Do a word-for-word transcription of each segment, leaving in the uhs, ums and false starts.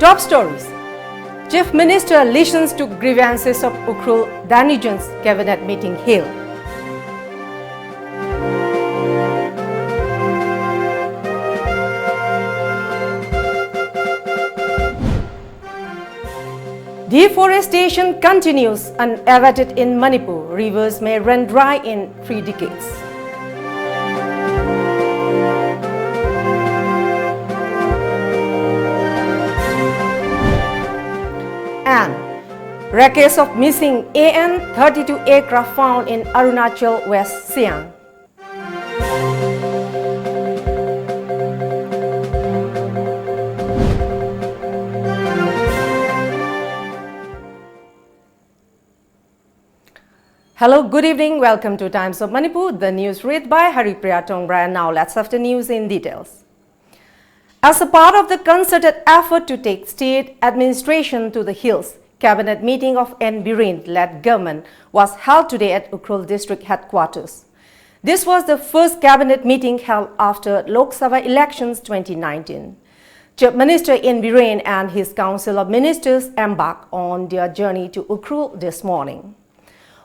Top stories. Chief Minister listens to grievances of Ukhrul denizens, cabinet meeting held. Deforestation continues unabated in Manipur. Rivers may run dry in three decades. And wreckage of missing A N thirty-two aircraft found in Arunachal, West Siang. Hello, good evening. Welcome to Times of Manipur. The news read by Haripriya Tongbra. And now let's have the news in details. As a part of the concerted effort to take state administration to the hills, cabinet meeting of N Biren led government was held today at Ukhrul district headquarters. This was the first cabinet meeting held after Lok Sabha elections twenty nineteen. Chief Minister N Biren and his Council of Ministers embarked on their journey to Ukhrul this morning.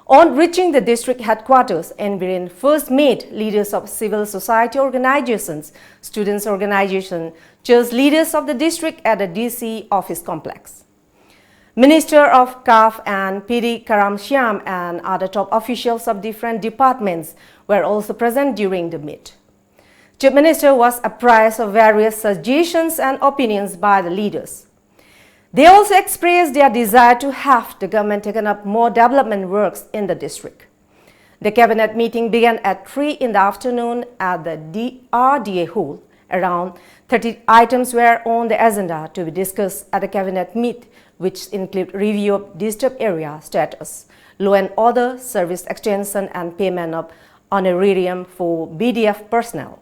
On reaching the district headquarters, N Biren first met leaders of civil society organizations, students organization, church leaders of the district at the D C office complex. Minister of CAF and P D Karam Shyam and other top officials of different departments were also present during the meet. Chief Minister was apprised of various suggestions and opinions by the leaders. They also expressed their desire to have the government taken up more development works in the district. The cabinet meeting began at three in the afternoon at the D R D A hall. Around thirty items were on the agenda to be discussed at the cabinet meet, which include review of disturbed area status, law and order, service extension, and payment of honorarium for B D F personnel.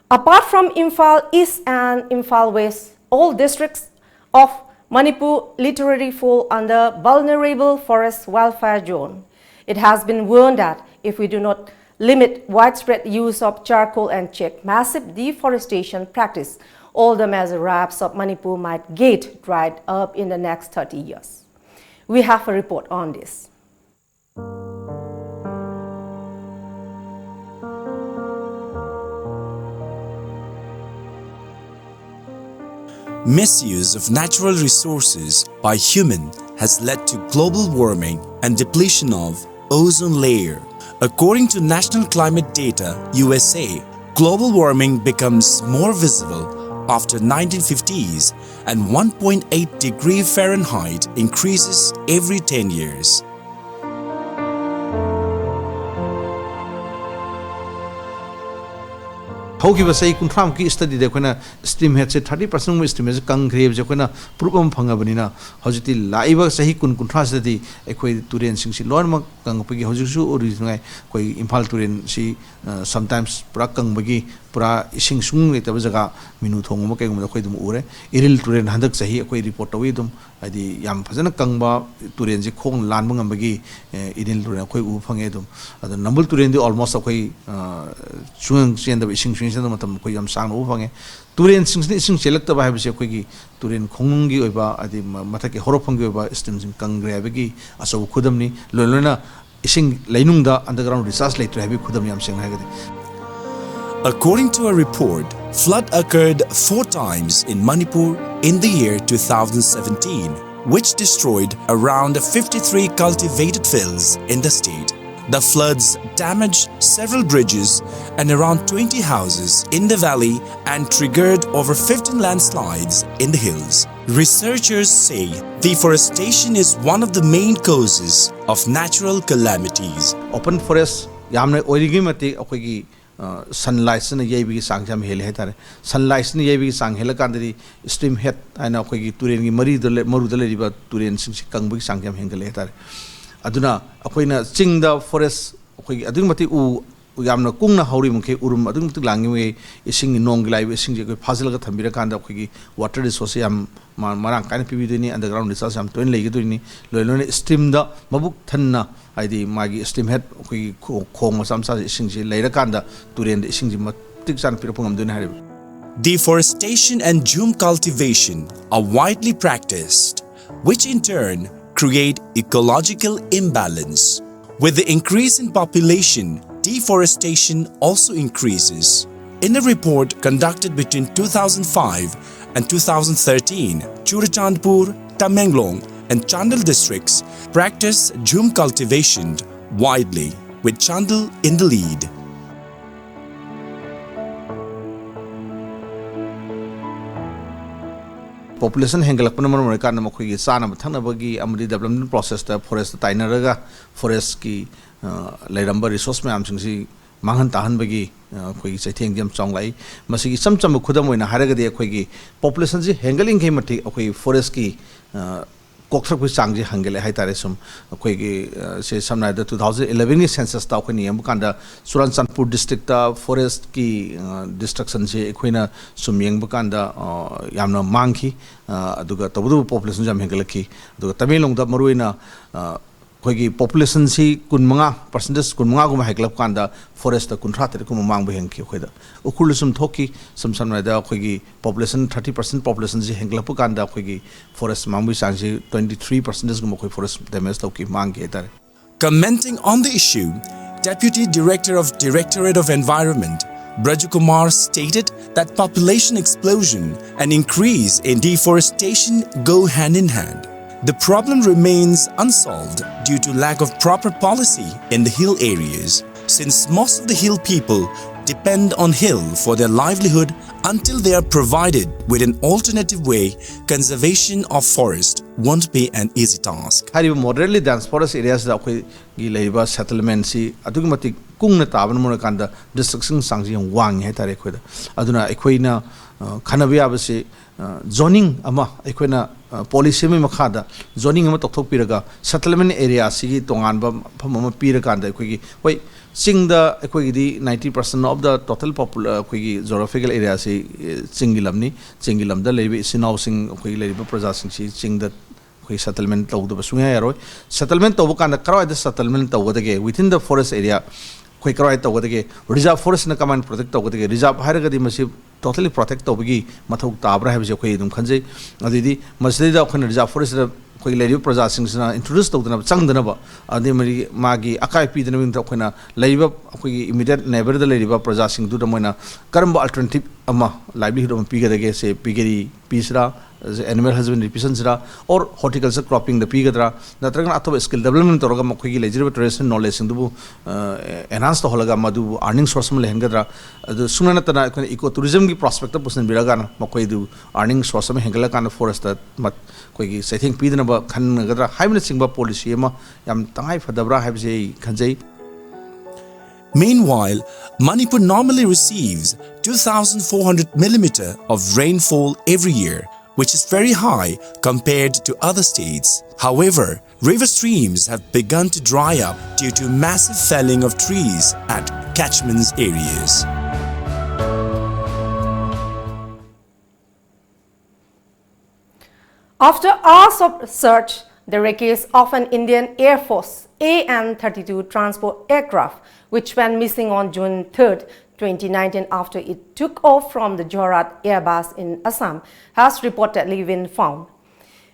Apart from Imphal East and Imphal West, all districts of Manipur literally fall under vulnerable forest wildfire zone. It has been warned that if we do not Limit widespread use of charcoal and check massive deforestation practice. All the major rafts of Manipur might get dried up in the next thirty years. We have a report on this. Misuse of natural resources by human has led to global warming and depletion of ozone layer. According to National Climate Data U S A, global warming becomes more visible after nineteen fifties, and one point eight degree Fahrenheit increases every ten years. ꯍꯧꯈꯤꯕ ꯆꯍꯤ ꯀꯨꯟꯊ꯭ꯔꯥꯃꯨꯛꯀꯤ studied ꯑꯩꯈꯣꯏꯅ stream ꯍꯦꯗꯁꯦ thirty ꯄꯥꯔꯁꯦꯟꯒꯨꯝꯕ stream ꯍꯦꯗꯁꯦ ꯀꯪꯈ꯭ꯔꯦ ꯍꯥꯏꯕꯁꯦ ꯑꯩꯈꯣꯏꯅ proof ꯑꯃ ꯐꯪꯉꯕꯅꯤꯅ, ꯍꯧꯖꯤꯛꯇꯤ ꯂꯥꯛꯏꯕ ꯆꯍꯤ ꯀꯨꯟ ꯀꯨꯟꯊ꯭ꯔꯥꯁꯤꯗꯗꯤ ꯑꯩꯈꯣꯏ ꯇꯨꯔꯦꯟꯁꯤꯡꯁꯤ ꯂꯣꯏꯅꯃꯛ ꯀꯪꯉꯛꯄꯒꯤ, ꯍꯧꯖꯤꯛꯁꯨ ꯎꯔꯤꯉꯥꯏ ꯑꯩꯈꯣꯏ ꯏꯝꯐꯥꯜ ꯇꯨꯔꯦꯟꯁꯤ ꯁꯝꯇꯥꯏꯝꯁ ꯄꯨꯔꯥ ꯀꯪꯕꯒꯤ, ꯄꯨꯔꯥ ꯏꯁꯤꯡ ꯁꯨꯡ ꯂꯩꯇꯕ ꯖꯒꯥ, ꯃꯤꯅꯨ ꯊꯣꯡꯒꯨꯝꯕ ꯀꯩꯒꯨꯝꯕꯗ ꯑꯩꯈꯣꯏ ꯑꯗꯨꯝ ꯎꯔꯦ꯫ ꯏꯔꯤꯜ ꯇꯨꯔꯦꯟ ꯍꯟꯗꯛ ꯆꯍꯤ ꯑꯩꯈꯣꯏ ꯔꯤꯄꯣꯔꯠ ꯇꯧꯏ ꯑꯗꯨꯝ, ꯍꯥꯏꯗꯤ ꯌꯥꯝ ꯐꯖꯅ ꯀꯪꯕ ꯇꯨꯔꯦꯟꯁꯦ ꯈꯣꯡꯅ ꯂꯥꯟꯕ ꯉꯝꯕꯒꯤ, ꯑꯦ, ꯏꯔꯤꯜ ꯇꯨꯔꯦꯟ ꯑꯩꯈꯣꯏ ꯎꯕ ꯐꯪꯉꯦ ꯑꯗꯨꯝ꯫ ꯑꯗꯣ ꯅꯝꯕꯨꯜ ꯇꯨꯔꯦꯟꯗꯤ ꯑꯣꯜꯃꯣꯁ ꯑꯩꯈꯣꯏ, ꯑ, ꯁꯨꯡꯆꯦꯟ ꯆꯦꯟꯗꯕ, ꯏꯁꯤꯡ ꯁꯨꯡꯆꯦꯟ ꯆꯦꯟꯗꯕ ꯃꯇꯝ ꯑꯩꯈꯣꯏ ꯌꯥꯝ ꯁꯥꯡꯅ ꯎꯕ ꯐꯪꯉꯦ꯫ ꯇꯨꯔꯦꯟꯁꯤꯡꯁꯤꯅ ꯏꯁꯤꯡ ꯆꯦꯜꯂꯛꯇꯕ ꯍꯥꯏꯕꯁꯤ ꯑꯩꯈꯣꯏꯒꯤ ꯇꯨꯔꯦꯟ ꯈꯣꯡꯅꯨꯡꯒꯤ ꯑꯣꯏꯕ, ꯍꯥꯏꯗꯤ ꯃ-, ꯃꯊꯛꯀꯤ ꯍꯧꯔꯛꯐꯝꯒꯤ ꯑꯣꯏꯕ ꯁ꯭ꯇ꯭ꯔꯤꯝꯁꯤꯡ ꯀꯪꯈ꯭ꯔꯦ ꯍꯥꯏꯕꯒꯤ ꯑꯆꯧꯕ ꯈꯨꯗꯝꯅꯤ꯫ ꯂꯣꯏ ꯂꯣꯏꯅ ꯏꯁꯤꯡ ꯂꯩꯅꯨꯡꯗ ꯑꯟꯗꯔꯒ꯭ꯔꯥꯎꯟ ꯔꯤꯆꯥꯔꯖ ꯂꯩꯇ꯭ꯔꯦ ꯍꯥꯏꯕꯒꯤ ꯈꯨꯗꯝ ꯌꯥꯝ ꯁꯦꯡꯅ ꯍꯥꯏꯔꯒꯗꯤ꯫ According to a report, flood occurred four times in Manipur in the year two thousand seventeen, which destroyed around fifty-three cultivated fields in the state. The floods damaged several bridges and around twenty houses in the valley and triggered over fifteen landslides in the hills. Researchers say deforestation is one of the main causes of natural calamities. Open forest ꯌꯥꯝꯅ ꯑꯣꯏꯔꯤꯉꯩ ꯃꯇꯤꯛ ꯑꯩꯈꯣꯏꯒꯤ, ꯑ, ꯁꯟꯂꯥꯏꯠꯁꯤꯅ ꯌꯩꯕꯒꯤ ꯆꯥꯡꯁꯦ ꯌꯥꯝ ꯍꯦꯜꯂꯦ ꯍꯥꯏꯇꯥꯔꯦ꯫ ꯁꯟꯂꯥꯏꯠꯁꯤꯅ ꯌꯩꯕꯒꯤ ꯆꯥꯡ ꯍꯦꯜꯂꯀꯥꯟꯗꯗꯤ ꯁ꯭ꯇ꯭ꯔꯤꯝ ꯍꯦꯗ ꯍꯥꯏꯅ ꯑꯩꯈꯣꯏꯒꯤ ꯇꯨꯔꯦꯟꯒꯤ ꯃꯔꯤꯗ ꯂꯩ-, ꯃꯔꯨꯗ ꯂꯩꯔꯤꯕ ꯇꯨꯔꯦꯟꯁꯤꯡꯁꯤ ꯀꯪꯕꯒꯤ ꯆꯥꯡꯁꯦ ꯌꯥꯝ ꯍꯦꯟꯒꯠꯂꯦ ꯍꯥꯏꯇꯥꯔꯦ꯫ ꯑꯗꯨꯅ ꯑꯩꯈꯣꯏꯅ ꯆꯤꯡꯗ ꯐꯣꯔꯦꯁ ꯑꯩꯈꯣꯏꯒꯤ ꯑꯗꯨꯛꯀꯤ ꯃꯇꯤꯛ ꯎ ꯌꯥꯝꯅ ꯀꯨꯡꯅ ꯍꯧꯔꯤ ꯃꯈꯩ, ꯎꯔꯨꯝ ꯑꯗꯨꯛꯀꯤ ꯃꯇꯤꯛ ꯂꯥꯡꯉꯤ ꯃꯈꯩ, ꯏꯁꯤꯡꯒꯤ, ꯅꯣꯡꯒꯤ ꯂꯥꯛꯏꯕ ꯏꯁꯤꯡꯁꯦ ꯑꯩꯈꯣꯏ ꯐꯥꯖꯤꯜꯂꯒ ꯊꯝꯕꯤꯔꯀꯥꯟꯗ ꯑꯩꯈꯣꯏꯒꯤ water resource ꯁꯦ ꯌꯥꯝ ꯃ-, ꯃꯔꯥꯡ ꯀꯥꯏꯅ ꯄꯤꯕꯤꯗꯣꯏꯅꯤ, underground recharge ꯌꯥꯝ ꯇꯣꯏꯅ ꯂꯩꯒꯗꯣꯏꯅꯤ꯫ ꯂꯣꯏ ꯂꯣꯏꯅ stream ꯗ ꯃꯕꯨꯛ ꯊꯟꯅ, ꯍꯥꯏꯗꯤ ꯃꯥꯒꯤ stream head, ꯑꯩꯈꯣꯏꯒꯤ ꯈꯣ-, ꯈꯣꯡ ꯃꯆꯥ ꯃꯆꯥꯁꯦ, ꯏꯁꯤꯡꯁꯤ ꯂꯩꯔꯀꯥꯟꯗ ꯇꯨꯔꯦꯟꯗ ꯏꯁꯤꯡꯁꯤ ꯃꯇꯤꯛ ꯆꯥꯅ ꯄꯤꯔꯛꯄ ꯉꯝꯗꯣꯏꯅꯤ ꯍꯥꯏꯔꯤꯕ꯫ Deforestation and jhum cultivation are widely practiced, which in turn create ecological imbalance. With the increase in population, deforestation also increases. In a report conducted between two thousand five and two thousand thirteen, Churachandpur, Tamenglong, and Chandel districts practice jhum cultivation widely, with Chandel in the lead. Population ꯍꯦꯟꯒꯠꯂꯛꯄꯅ ꯃꯔꯝ ꯑꯣꯏꯔꯀꯥꯟꯗ ꯃꯈꯣꯏꯒꯤ ꯆꯥꯅꯕ ꯊꯛꯅꯕꯒꯤ ꯑꯃꯗꯤ development process ꯇ forest ꯇ ꯇꯥꯏꯅꯔꯒ forest ꯀꯤ, ꯑ, ꯂꯩꯔꯝꯕ resource ꯃꯌꯥꯝꯁꯤꯡꯁꯤ ꯃꯥꯡꯍꯟ ꯇꯥꯍꯟꯕꯒꯤ, ꯑ, ꯑꯩꯈꯣꯏꯒꯤ ꯆꯩꯊꯦꯡꯁꯤ ꯌꯥꯝ ꯆꯥꯎꯅ ꯂꯥꯛꯏ꯫ ꯃꯁꯤꯒꯤ ꯏꯆꯝ ꯆꯝꯕ ꯈꯨꯗꯝ ꯑꯣꯏꯅ ꯍꯥꯏꯔꯒꯗꯤ, ꯑꯩꯈꯣꯏꯒꯤ population ꯁꯤ ꯍꯦꯟꯒꯠꯂꯤꯉꯩ ꯃꯇꯤꯛ ꯑꯩꯈꯣꯏ forest ꯀꯤ, ꯑ, ꯀꯣꯛꯊꯔꯛꯄꯒꯤ ꯆꯥꯡꯁꯤ ꯍꯟꯒꯠꯂꯦ ꯍꯥꯏꯇꯥꯔꯦ꯫ ꯁꯨꯝ ꯑꯩꯈꯣꯏꯒꯤ, ꯑ, ꯁꯦ ꯁꯝꯅ ꯍꯥꯏꯔꯕꯗ two thousand eleven ꯒꯤ census ꯇ ꯑꯩꯈꯣꯏꯅ ꯌꯦꯡꯕ ꯀꯥꯟꯗ ꯆꯨꯔꯥꯟꯆꯥꯟꯄꯨꯔ district ꯇ forest ꯀꯤ, ꯑ, destruction ꯁꯦ ꯑꯩꯈꯣꯏꯅ ꯁꯨꯝ ꯌꯦꯡꯕ ꯀꯥꯟꯗ, ꯑ, ꯌꯥꯝꯅ ꯃꯥꯡꯈꯤ꯫ ꯑ, ꯑꯗꯨꯒ ꯇꯧꯕꯇꯕꯨ population ꯁꯨ ꯌꯥꯝ ꯍꯦꯟꯒꯠꯂꯛꯈꯤ꯫ ꯑꯗꯨꯒ ꯇꯃꯦꯡꯂꯣꯡꯗ ꯃꯔꯨꯑꯣꯏꯅ, ꯑ, ꯑꯩꯈꯣꯏꯒꯤ population ꯁꯤ ꯀꯨꯟꯃꯉꯥ, percentage ꯀꯨꯟꯃꯉꯥꯒꯨꯝꯕ ꯍꯦꯟꯒꯠꯂꯛꯄ ꯀꯥꯟꯗ forest ꯇ ꯀꯨꯟꯊ꯭ꯔꯥ ꯇꯔꯦꯠꯀꯨꯝꯕ ꯃꯥꯡꯕ ꯍꯦꯟꯈꯤ ꯑꯩꯈꯣꯏꯗ꯫ ꯎꯈ꯭ꯔꯨꯜꯗ ꯁꯨꯝ ꯊꯣꯛꯈꯤ꯫ ꯁꯝ-, ꯁꯝꯅ ꯍꯥꯏꯔꯕꯗ ꯑꯩꯈꯣꯏꯒꯤ population, thirty percent population ꯁꯤ ꯍꯦꯟꯒꯠꯂꯛꯄ ꯀꯥꯟꯗ ꯑꯩꯈꯣꯏꯒꯤ forest ꯃꯥꯡꯕꯒꯤ ꯆꯥꯡꯁꯤ twenty three percentage ꯀꯨꯝꯕ ꯑꯩꯈꯣꯏ forest damage ꯇꯧꯈꯤ, ꯃꯥꯡꯈꯤ ꯍꯥꯏꯇꯥꯔꯦ꯫ Commenting on the issue, Deputy Director of Directorate of Environment, Braj Kumar, stated that population explosion and increase in deforestation go hand in hand. The problem remains unsolved due to lack of proper policy in the hill areas, since most of the hill people depend on hill for their livelihood. Until they are provided with an alternative way, conservation of forest won't be an easy task. ꯍꯥꯏꯔꯤꯕ moderately dense forest area ꯁꯤꯗ ꯑꯩꯈꯣꯏꯒꯤ ꯂꯩꯔꯤꯕ settlement ꯁꯤ ꯑꯗꯨꯛꯀꯤ ꯃꯇꯤꯛ ꯀꯨꯡꯅ ꯇꯥꯕꯅ ꯃꯔꯝ ꯑꯣꯏꯔꯀꯥꯟꯗ destruction ꯆꯥꯡꯁꯤ ꯌꯥꯝ ꯋꯥꯡꯉꯤ ꯍꯥꯏꯇꯥꯔꯦ ꯑꯩꯈꯣꯏꯗ꯫ ꯑꯗꯨꯅ ꯑꯩꯈꯣꯏꯅ, ꯑ, ꯈꯟꯅꯕ ꯌꯥꯕꯁꯤ, ꯑ, zoning ꯑꯃ ꯑꯩꯈꯣꯏꯅ, ꯑ, policy ꯑꯃꯒꯤ ꯃꯈꯥꯗ zoning ꯑꯃ ꯇꯧꯊꯣꯛꯄꯤꯔꯒ settlement area ꯁꯤꯒꯤ ꯇꯣꯉꯥꯟꯕ ꯃꯐꯝ ꯑꯃ ꯄꯤꯔꯀꯥꯟꯗ ꯑꯩꯈꯣꯏꯒꯤ, ꯍꯣꯏ, ꯆꯤꯡꯗ ꯑꯩꯈꯣꯏꯒꯤꯗꯤ ninety percent of the total popul ꯑꯩꯈꯣꯏꯒꯤ geographical area ꯑꯁꯤ ꯆꯤꯡꯒꯤ ꯂꯝꯅꯤ꯫ ꯆꯤꯡꯒꯤ ꯂꯝꯗ ꯂꯩꯔꯤꯕ ꯏꯆꯤꯟ ꯏꯅꯥꯎꯁꯤꯡ, ꯑꯩꯈꯣꯏꯒꯤ ꯂꯩꯔꯤꯕ ꯄ꯭ꯔꯖꯥꯁꯤꯡꯁꯤ ꯆꯤꯡꯗ ꯑꯩꯈꯣꯏ settlement ꯇꯧꯗꯕ ꯁꯨꯡꯌꯥ ꯌꯥꯔꯣꯏ꯫ Settlement ꯇꯧꯕ ꯀꯥꯟꯗ ꯀꯔꯥꯏꯗ settlement ꯇꯧꯒꯗꯒꯦ? Within the forest area ꯑꯩꯈꯣꯏ ꯀꯔꯥꯏ ꯇꯧꯒꯗꯒꯦ? Reserve forestꯅ ꯀꯃꯥꯏꯅ protect ꯇꯧꯒꯗꯒꯦ? Reserve ꯍꯥꯏꯔꯒꯗꯤ ꯃꯁꯤ totally protect ꯇꯧꯕꯒꯤ ꯃꯊꯧ ꯇꯥꯕ꯭ꯔꯥ ꯍꯥꯏꯕꯁꯤ ꯑꯩꯈꯣꯏ ꯑꯗꯨꯝ ꯈꯟꯖꯩ꯫ ꯑꯗꯨꯗꯤ ꯃꯁꯤꯗꯩꯗ ꯑꯩꯈꯣꯏꯅ reserve forestꯇ ꯑꯩꯈꯣꯏ ꯂꯩꯔꯤꯕ ꯄ꯭ꯔꯖꯥꯁꯤꯡꯁꯤꯅ introduce ꯇꯧꯗꯅꯕ, ꯆꯪꯗꯅꯕ, ꯑꯗꯩ ꯃꯔꯤ-, ꯃꯥꯒꯤ ꯑꯀꯥꯏ ꯄꯤꯗꯅꯕꯒꯤꯗꯃꯛꯇ ꯑꯩꯈꯣꯏꯅ ꯂꯩꯔꯤꯕ ꯑꯩꯈꯣꯏꯒꯤ immediate neighbourꯗ ꯂꯩꯔꯤꯕ ꯄ꯭ꯔꯖꯥꯁꯤꯡꯗꯨꯗ ꯃꯣꯏꯅ ꯀꯔꯝꯕ alternative ꯑꯃ, livelihood ꯑꯃ ꯄꯤꯒꯗꯒꯦ? ꯁꯦ piggery ꯄꯤꯁꯤꯔꯥ, animal husbandry ꯄꯤꯁꯟꯁꯤꯔꯥ, or horticulture croppingꯗ ꯄꯤꯒꯗ꯭ꯔꯥ, ꯅꯠꯇ꯭ꯔꯒꯅ ꯑꯇꯣꯞꯄ skill development ꯇꯧꯔꯒ ꯃꯈꯣꯏꯒꯤ ꯂꯩꯖꯔꯤꯕ traditional knowledgeꯁꯤꯡꯗꯨꯕꯨ enhance ꯇꯧꯍꯜꯂꯒ ꯃꯗꯨꯕꯨ earning source ꯑꯃ ꯂꯩꯍꯟꯒꯗ꯭ꯔꯥ? ꯑꯗꯨ ꯁꯨꯡꯅ ꯅꯠꯇꯅ ꯑꯩꯈꯣꯏꯅ eco tourismꯒꯤ prospectꯇ ꯄꯨꯁꯤꯟꯕꯤꯔꯒꯅ ꯃꯈꯣꯏꯗꯨ earning source ꯑꯃ ꯍꯦꯟꯒꯠꯂꯀꯥꯟꯗ forestꯇ ꯃꯠ-, ꯑꯩꯈꯣꯏꯒꯤ ꯆꯩꯊꯦꯡ ꯄꯤꯗꯅꯕ ꯈꯟꯒꯗ꯭ꯔꯥ ꯍꯥꯏꯕꯅꯆꯤꯡꯕ policy ꯑꯃ ꯌꯥꯝ ꯇꯉꯥꯏ ꯐꯗꯕ꯭ꯔꯥ ꯍꯥꯏꯕꯁꯤ ꯑꯩ ꯈꯟꯖꯩ꯫ Meanwhile, Manipur normally receives two thousand four hundred millimeter of rainfall every year, which is very high compared to other states. However, river streams have begun to dry up due to massive felling of trees at catchment areas. After hours of search, the wreckage of an Indian Air Force A N thirty-two transport aircraft, which went missing on June third, twenty nineteen, after it took off from the Jorhat airbase in Assam, has reportedly been found.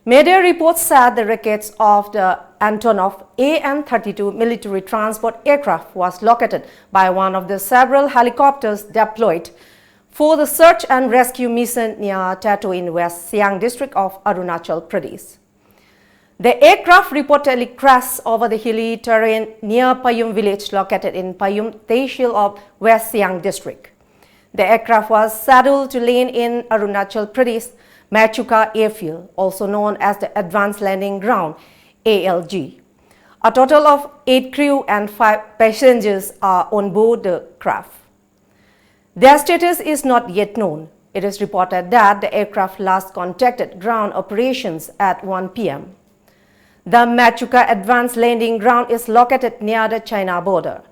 Media reports said the wreckage of the Antonov A N thirty-two military transport aircraft was located by one of the several helicopters deployed for the search and rescue mission near Teto in West Siang district of Arunachal Pradesh. The aircraft reportedly crashed over the hilly terrain near Payum village located in Payum tehsil of West Siang district. The aircraft was scheduled to land in Arunachal Pradesh Machuka airfield, also known as the Advanced Landing Ground, A L G. A total of eight crew and five passengers are on board the craft. Their status is not yet known. It is reported that the aircraft last contacted ground operations at one P M. The Machuka Advanced Landing Ground is located near the China border.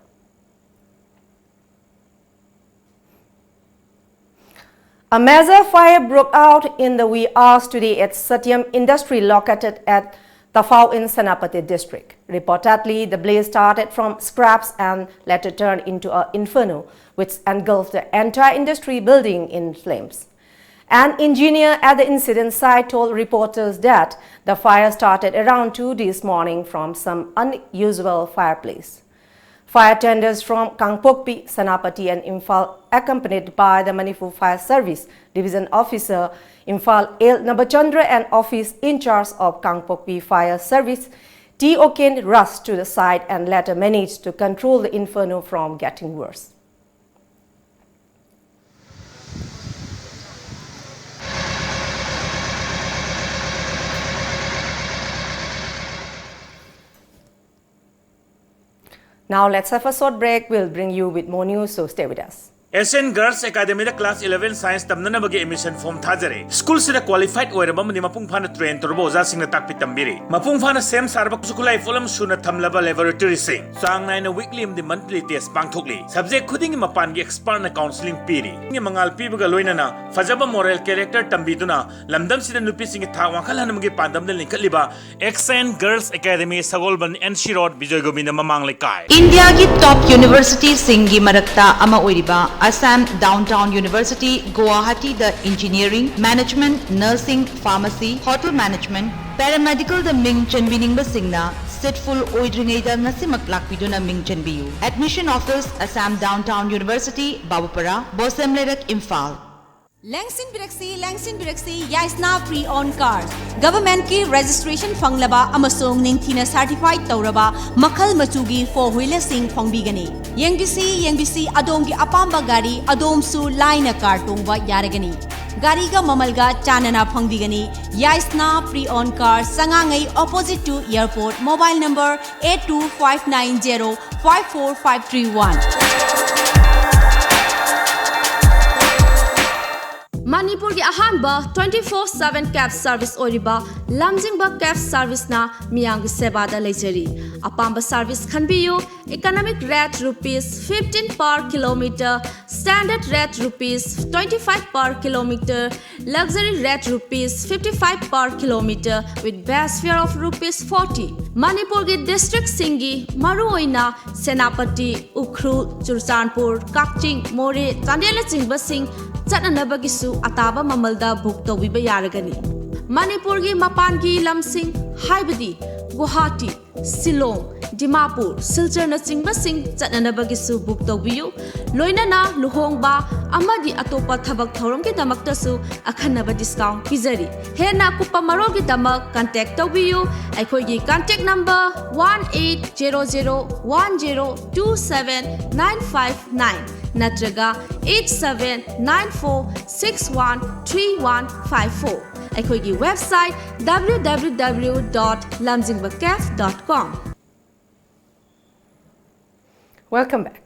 A major fire broke out in the wee hours today at Satyam Industry located at Tafao in Senapati district. Reportedly, the blaze started from scraps and later turned into an inferno, which engulfed the entire industry building in flames. An engineer at the incident site told reporters that the fire started around two this morning from some unusual fireplace. Fire tenders from Kangpokpi, Senapati, and Imphal, accompanied by the Manipur Fire Service Division Officer, Imphal, L Nabachandra, and office in charge of Kangpokpi Fire Service, T Oken, rushed to the site and later managed to control the inferno from getting worse. Now let's have a short break. We'll bring you with more news, so stay with us. S N Girls Academy da class eleven science ꯇꯝꯅꯅꯕꯒꯤ admission form ꯊꯥꯖꯔꯦ꯫ School ꯁꯤꯗ qualified ꯑꯣꯏꯔꯕ ꯑꯃꯗꯤ ꯃꯄꯨꯡ ꯐꯥꯅ train ꯇꯧꯔꯕ ꯑꯣꯖꯥꯁꯤꯡꯅ ꯇꯥꯛꯄꯤ ꯇꯝꯕꯤꯔꯤ꯫ ꯃꯄꯨꯡ ꯐꯥꯅ ꯁꯦꯝ ꯁꯥꯔꯕ ꯈꯨꯠꯁꯨ ꯈꯨꯠꯂꯥꯏ ꯄꯣꯠꯂꯝ ꯁꯨꯅ ꯊꯝꯂꯕ laboratory ꯁꯤꯡ꯫ ꯆꯥꯡ ꯅꯥꯏꯅ weekly ꯑꯃꯗꯤ monthly test ꯄꯥꯡꯊꯣꯛꯂꯤ꯫ Subject ꯈꯨꯗꯤꯡꯒꯤ ꯃꯄꯥꯟꯒꯤ expert ꯅ counselling ꯄꯤꯔꯤ꯫ ꯃꯉꯥꯜ ꯄꯤꯕꯒ ꯂꯣꯏꯅꯅ ꯐꯖꯕ moral character ꯇꯝꯕꯤꯗꯨꯅ ꯂꯝꯗꯝꯁꯤꯗ ꯅꯨꯄꯤꯁꯤꯡꯒꯤ ꯊꯥꯛ ꯋꯥꯡꯈꯠꯍꯟꯕꯒꯤ ꯄꯥꯟꯗꯝꯗ ꯂꯤꯡꯈꯠꯂꯤꯕ S N Girls Academy, ꯁꯒꯣꯜꯕꯟ, N C Road, Bijoy Govinda ꯃꯃꯥꯡ ꯂꯩꯀꯥꯏ꯫ ꯏꯟꯗꯤꯌꯥꯒꯤ top university ꯁꯤꯡꯒꯤ ꯃꯔꯛꯇ ꯑꯃ ꯑꯣꯏꯔꯤꯕ Assam Downtown University, Guwahati ꯗ engineering, management, nursing, pharmacy, hotel management, paramedical ꯗ ꯃꯤꯡ ꯆꯟꯕꯤꯅꯤꯡꯕꯁꯤꯡꯅ seat full ꯑꯣꯏꯗ꯭ꯔꯤꯉꯩꯗ ꯉꯁꯤꯃꯛ ꯂꯥꯛꯄꯤꯗꯨꯅ ꯃꯤꯡ ꯆꯟꯕꯤꯌꯨ꯫ Admission office, Assam Downtown University, ꯕꯥꯕꯨꯄꯔꯥ, ꯕꯣꯁꯦꯝ ꯂꯩꯔꯛ, ꯏꯝꯐꯥꯜ꯫ ꯂꯦꯡꯁꯤꯟꯕꯤꯔꯛꯁꯤ, ꯂꯦꯡꯁꯤꯟꯕꯤꯔꯛꯁꯤ, ꯌꯥꯏꯁꯅꯥ Pre-owned Cars꯫ Government ꯀꯤ registration ꯐꯪꯂꯕ ꯑꯃꯁꯨꯡ ꯅꯤꯡꯊꯤꯅ certified ꯇꯧꯔꯕ ꯃꯈꯜ ꯃꯆꯨꯒꯤ four wheeler ꯁꯤꯡ ꯐꯪꯕꯤꯒꯅꯤ꯫ ꯌꯦꯡꯕꯤꯁꯤ, ꯌꯦꯡꯕꯤꯁꯤ, ꯑꯗꯣꯝꯒꯤ ꯑꯄꯥꯝꯕ ꯒꯥꯔꯤ ꯑꯗꯣꯝꯁꯨ ꯂꯥꯏꯅ car ꯇꯣꯡꯕ ꯌꯥꯔꯒꯅꯤ꯫ ꯒꯥꯔꯤꯒ ꯃꯃꯜꯒ ꯆꯥꯟꯅꯅ ꯐꯪꯕꯤꯒꯅꯤ꯫ ꯌꯥꯏꯁꯅꯥ Pre-owned Cars, ꯁꯉꯥꯡꯉꯩ, opposite to airport, mobile number eight two five nine zero five four five three one꯫ ꯃꯅꯤꯄꯨꯔꯒꯤ ꯑꯍꯥꯟꯕ twenty four seven cab service ꯑꯣꯏꯔꯤꯕ ꯂꯝꯖꯤꯡꯕ cab serviceꯅ ꯃꯤꯌꯥꯝꯒꯤ ꯁꯦꯕꯥꯗ ꯂꯩꯖꯔꯤ꯫ ꯑꯄꯥꯝꯕ service ꯈꯟꯕꯤꯌꯨ꯫ Economic rate rupees fifteen per kilometer, standard rate rupees twenty five per kilometer, luxury rate rupees fifty five per kilometer with base fare of rupees forty꯫ ꯃꯅꯤꯄꯨꯔꯒꯤ districtꯁꯤꯡꯒꯤ ꯃꯔꯨꯑꯣꯏꯅ ꯁꯦꯅꯥꯄꯇꯤ, ꯎꯈ꯭ꯔꯨꯜ, ꯆꯨꯔꯆꯥꯟꯄꯨꯔ, ꯀꯛꯆꯤꯡ, ꯃꯣꯔꯦ, ꯆꯥꯟꯗꯦꯜꯅꯆꯤꯡꯕꯁꯤꯡ ꯆꯠꯅꯅꯕꯒꯤꯁꯨ ꯑꯇꯥꯕ ꯃꯃꯜꯗ book ꯇꯧꯕꯤꯕ ꯌꯥꯔꯒꯅꯤ꯫ ꯃꯅꯤꯄꯨꯔꯒꯤ ꯃꯄꯥꯟꯒꯤ ꯂꯝꯁꯤꯡ ꯍꯥꯏꯕꯗꯤ ꯒꯨꯋꯥꯍꯥꯇꯤ, ꯁꯤꯂꯣꯡ, ꯗꯤꯃꯥꯄꯨꯔ, ꯁꯤꯜꯆꯔꯅꯆꯤꯡꯕꯁꯤꯡ ꯆꯠꯅꯅꯕꯒꯤꯁꯨ book ꯇꯧꯕꯤꯌꯨ꯫ ꯂꯣꯏꯅꯅ ꯂꯨꯍꯣꯡꯕ ꯑꯃꯗꯤ ꯑꯇꯣꯞꯄ ꯊꯕꯛ ꯊꯧꯔꯝꯒꯤꯗꯃꯛꯇꯁꯨ ꯑꯈꯟꯅꯕ discount ꯄꯤꯖꯔꯤ꯫ ꯍꯦꯟꯅ ꯑꯀꯨꯞꯄ ꯃꯔꯣꯜꯒꯤꯗꯃꯛ contact ꯇꯧꯕꯤꯌꯨ꯫ ꯑꯩꯈꯣꯏꯒꯤ contact number one eight zero zero one zero two seven nine five nine ꯅꯠꯇ꯭ꯔꯒ eight seven nine four six one three one five four꯫ ꯑꯩꯈꯣꯏꯒꯤ website www dot lamjingbacaf dot com꯫ Welcome back.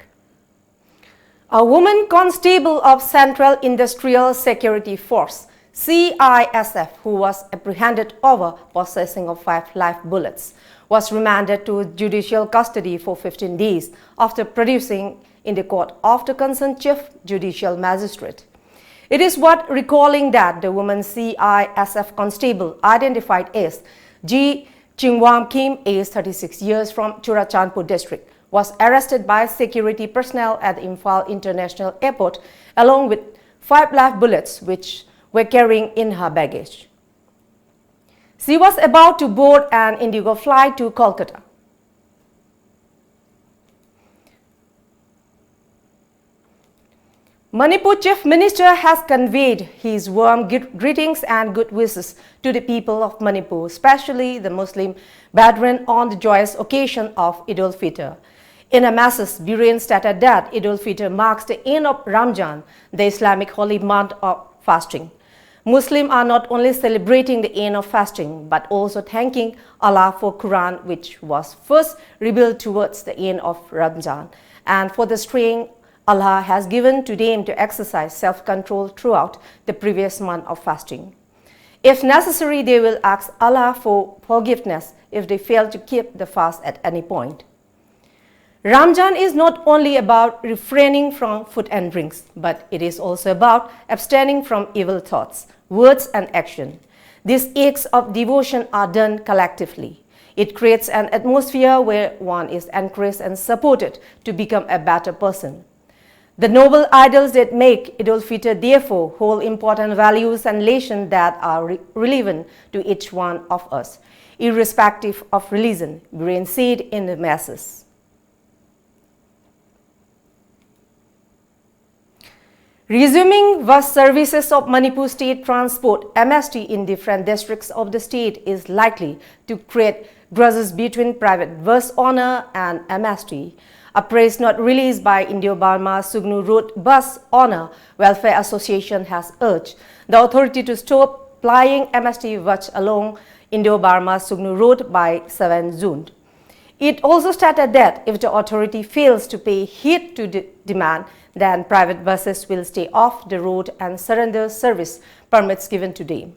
A woman constable of Central Industrial Security Force, C I S F, who was apprehended over possessing of five live bullets, was remanded to judicial custody for fifteen days after producing in the court of the concerned Chief Judicial Magistrate. It is worth recalling that the woman C I S F constable, identified as G Chingwam Kim, aged thirty-six years, from Churachandpur district, was arrested by security personnel at the Imphal International Airport along with five live bullets which were carrying in her baggage. She was about to board an Indigo flight to Kolkata. Manipur Chief Minister has conveyed his warm gre- greetings and good wishes to the people of Manipur, especially the Muslim brethren, on the joyous occasion of Eid ul-Fitr. In a message, Biren stated that Eid ul-Fitr marks the end of Ramzan, the Islamic holy month of fasting. Muslims are not only celebrating the end of fasting, but also thanking Allah for Quran, which was first revealed towards the end of Ramzan, and for the strength Allah has given to them to exercise self-control throughout the previous month of fasting. If necessary, they will ask Allah for forgiveness if they fail to keep the fast at any point. Ramzan is not only about refraining from food and drinks, but it is also about abstaining from evil thoughts, words, and action. These acts of devotion are done collectively. It creates an atmosphere where one is encouraged and supported to become a better person. The noble idols that make Eid al-Fitr therefore hold important values and lessons that are re- relevant to each one of us, irrespective of religion, grain seed in the masses. Resuming bus services of Manipur State Transport, M S T, in different districts of the state is likely to create grudges between private bus owner and M S T. A press note released by Indo-Burma Sugnu Road Bus Owner Welfare Association has urged the authority to stop plying M S T bus along Indo-Burma Sugnu Road by seventh June. It also stated that if the authority fails to pay heed to the demand, then private buses will stay off the road and surrender service permits given to them.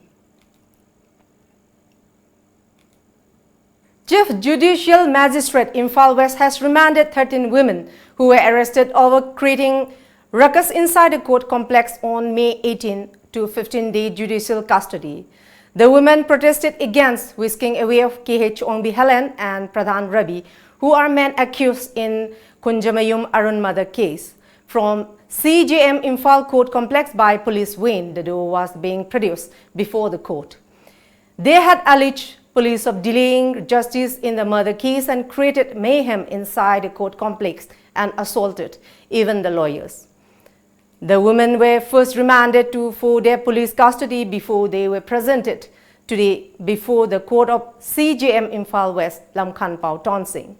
Chief Judicial Magistrate Imphal West has remanded thirteen women who were arrested over creating ruckus inside the court complex on May eighteen to fifteen-day judicial custody. The women protested against whisking away of K H Ongbi Helen and Pradhan Rabi, who are men accused in Kunjamayum Arun murder case, from C J M Imphal Court Complex by police when the duo was being produced before the court. They had alleged police of delaying justice in the murder case and created mayhem inside the court complex and assaulted even the lawyers. The women were first remanded to for their police custody before they were presented today before the court of C J M Imphal West, Lamkhanpao Tonsing.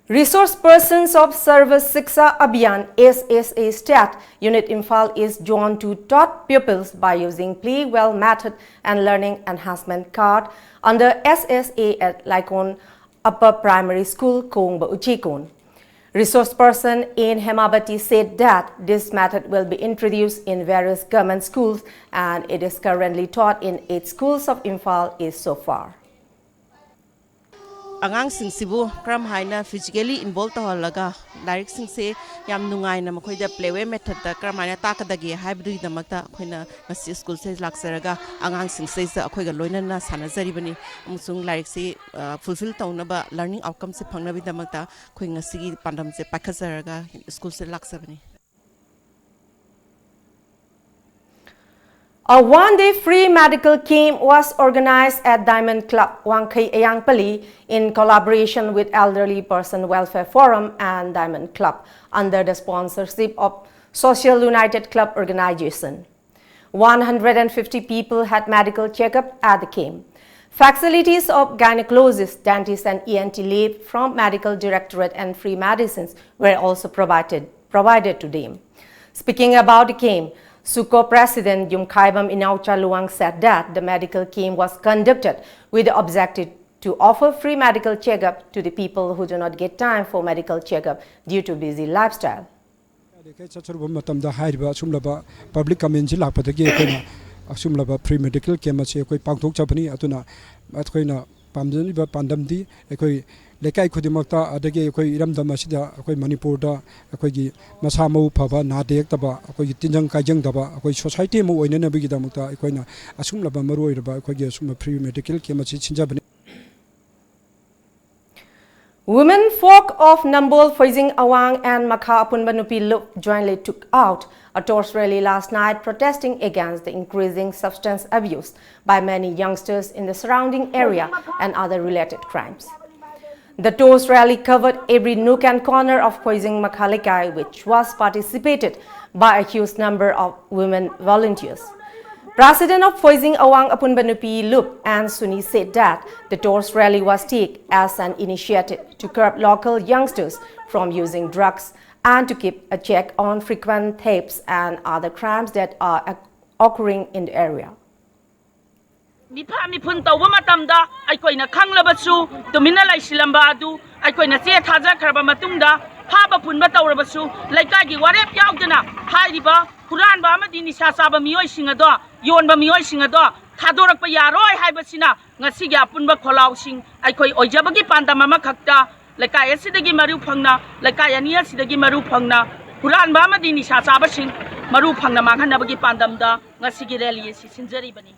Resource persons of Sarva Shiksha Abhiyan, S S A STAT Unit Imphal East joined to taught pupils by using Play Well method and learning enhancement card under S S A at Laikon Upper Primary School, Kongba Uchikon. Resource person in Hemabati said that this method will be introduced in various government schools and it is currently taught in eight schools of Imphal East so far. ꯑꯉꯥꯡꯁꯤꯡꯁꯤꯕꯨ ꯀꯔꯝ ꯍꯥꯏꯅ physically involve ꯇꯧꯍꯜꯂꯒ ꯂꯥꯏꯔꯤꯛꯁꯤꯡꯁꯦ ꯌꯥꯝ ꯅꯨꯡꯉꯥꯏꯅ ꯃꯈꯣꯏꯗ play way methodꯇ ꯀꯔꯝ ꯍꯥꯏꯅ ꯇꯥꯛꯀꯗꯒꯦ ꯍꯥꯏꯕꯗꯨꯒꯤꯗꯃꯛꯇ ꯑꯩꯈꯣꯏꯅ ꯉꯁꯤ ꯁ꯭ꯀꯨꯜꯁꯤꯗ ꯂꯥꯛꯆꯔꯒ ꯑꯉꯥꯡꯁꯤꯡꯁꯤꯗꯩꯁꯤꯗ ꯑꯩꯈꯣꯏꯒ ꯂꯣꯏꯅꯅ ꯁꯥꯟꯅꯖꯔꯤꯕꯅꯤ꯫ ꯑꯃꯁꯨꯡ ꯂꯥꯏꯔꯤꯛꯁꯤ fulfill ꯇꯧꯅꯕ, learning outcomeꯁꯦ ꯐꯪꯅꯕꯒꯤꯗꯃꯛꯇ ꯑꯩꯈꯣꯏ ꯉꯁꯤꯒꯤ ꯄꯥꯟꯗꯝꯁꯦ ꯄꯥꯏꯈꯠꯆꯔꯒ ꯁ꯭ꯀꯨꯜꯁꯤꯗ ꯂꯥꯛꯆꯕꯅꯤ꯫ A one-day free medical camp was organized at Diamond Club, Wangkhei Ayangpali, in collaboration with Elderly Person Welfare Forum and Diamond Club, under the sponsorship of Social United Club Organization. One hundred and fifty people had medical checkup at the camp. Facilities of gynecologist, dentist, and E N T lab from medical directorate and free medicines were also provided, provided to them. Speaking about the camp, SUCO President Yumkhaibam Inaucha Luang said that the medical camp was conducted with the objective to offer free medical checkup to the people who do not get time for medical checkup due to busy lifestyle. ꯂꯩꯀꯥꯏ ꯆꯠꯆꯔꯨꯕ ꯃꯇꯝꯗ ꯍꯥꯏꯔꯤꯕ ꯑꯁꯨꯝꯂꯕ public commentꯁꯤ ꯂꯥꯛꯄꯗꯒꯤ ꯑꯩꯈꯣꯏꯅ ꯑꯁꯨꯝꯂꯕ free medical camp ꯑꯁꯤ ꯑꯩꯈꯣꯏ ꯄꯥꯡꯊꯣꯛꯆꯕꯅꯤ꯫ ꯑꯗꯨꯅ ꯑꯩꯈꯣꯏꯅ ꯄꯥꯝꯖꯔꯤꯕ ꯄꯥꯟꯗꯝꯗꯤ ꯑꯩꯈꯣꯏ ꯂꯩꯀꯥꯏ ꯈꯨꯗꯤꯡꯃꯛꯇ, ꯑꯗꯒꯤ ꯑꯩꯈꯣꯏ ꯏꯔꯝꯗꯝ ꯑꯁꯤꯗ, ꯑꯩꯈꯣꯏ ꯃꯅꯤꯄꯨꯔꯗ ꯑꯩꯈꯣꯏꯒꯤ ꯃꯁꯥ ꯃꯎ ꯐꯕ, ꯅꯥꯗ ꯌꯦꯛꯇꯕ, ꯑꯩꯈꯣꯏꯒꯤ ꯇꯤꯟꯖꯪ ꯀꯥꯏꯖꯪꯗꯕ ꯑꯩꯈꯣꯏ society ꯑꯃ ꯑꯣꯏꯅꯅꯕꯒꯤꯗꯃꯛꯇ ꯑꯩꯈꯣꯏꯅ ꯑꯁꯨꯝꯂꯕ ꯃꯔꯨ ꯑꯣꯏꯔꯕ ꯑꯩꯈꯣꯏꯒꯤ ꯑꯁꯨꯝꯕ free medical camp ꯑꯁꯤ ꯁꯤꯟꯖꯕꯅꯤ꯫ Women folk of Nambol Phoijing Awang and Makha Apunba Nupi Lup jointly took out a torch rally last night protesting against the increasing substance abuse by many youngsters in the surrounding area and other related crimes. The torch rally covered every nook and corner of Phoijing Makha Lekai, which was participated by a huge number of women volunteers. President of Phoijing Awang Apunba Nupi Lup and Suni said that the torch rally was taken as an initiative to curb local youngsters from using drugs and to keep a check on frequent thefts and other crimes that are occurring in the area. ꯃꯤꯐꯥ ꯃꯤꯐꯨꯟ ꯇꯧꯕ ꯃꯇꯝꯗ ꯑꯩꯈꯣꯏꯅ ꯈꯪꯂꯕꯁꯨ ꯇꯨꯃꯤꯟꯅ ꯂꯩꯁꯤꯜꯂꯝꯕ ꯑꯗꯨ ꯑꯩꯈꯣꯏꯅ ꯆꯦ ꯊꯥꯖꯈ꯭ꯔꯕ ꯃꯇꯨꯡꯗ ꯐꯥꯕ ꯄꯨꯟꯕ ꯇꯧꯔꯕꯁꯨ ꯂꯩꯀꯥꯏꯒꯤ ꯋꯥꯔꯦꯞ ꯌꯥꯎꯗꯅ ꯍꯥꯏꯔꯤꯕ ꯍꯨꯔꯥꯟꯕ ꯑꯃꯗꯤ ꯅꯤꯁꯥ ꯆꯥꯕ ꯃꯤꯑꯣꯏꯁꯤꯡ ꯑꯗꯣ, ꯌꯣꯟꯕ ꯃꯤꯑꯣꯏꯁꯤꯡ ꯑꯗꯣ ꯊꯥꯗꯣꯔꯛꯄ ꯌꯥꯔꯣꯏ ꯍꯥꯏꯕꯁꯤꯅ ꯉꯁꯤꯒꯤ ꯑꯄꯨꯟꯕ ꯈꯣꯜꯂꯥꯎꯁꯤꯡ ꯑꯩꯈꯣꯏ ꯑꯣꯏꯖꯕꯒꯤ ꯄꯥꯟꯗꯝ ꯑꯃꯈꯛꯇ, ꯂꯩꯀꯥꯏ ꯑꯁꯤꯗꯒꯤ ꯃꯔꯨ ꯐꯪꯅ, ꯂꯩꯀꯥꯏ ꯑꯅꯤ ꯑꯁꯤꯗꯒꯤ ꯃꯔꯨ ꯐꯪꯅ ꯍꯨꯔꯥꯟꯕ ꯑꯃꯗꯤ ꯅꯤꯁꯥ ꯆꯥꯕꯁꯤꯡ ꯃꯔꯨ ꯐꯪꯅ ꯃꯥꯡꯍꯟꯅꯕꯒꯤ ꯄꯥꯟꯗꯝꯗ ꯉꯁꯤꯒꯤ ꯔꯦꯂꯤ ꯑꯁꯤ ꯁꯤꯟꯖꯔꯤꯕꯅꯤ꯫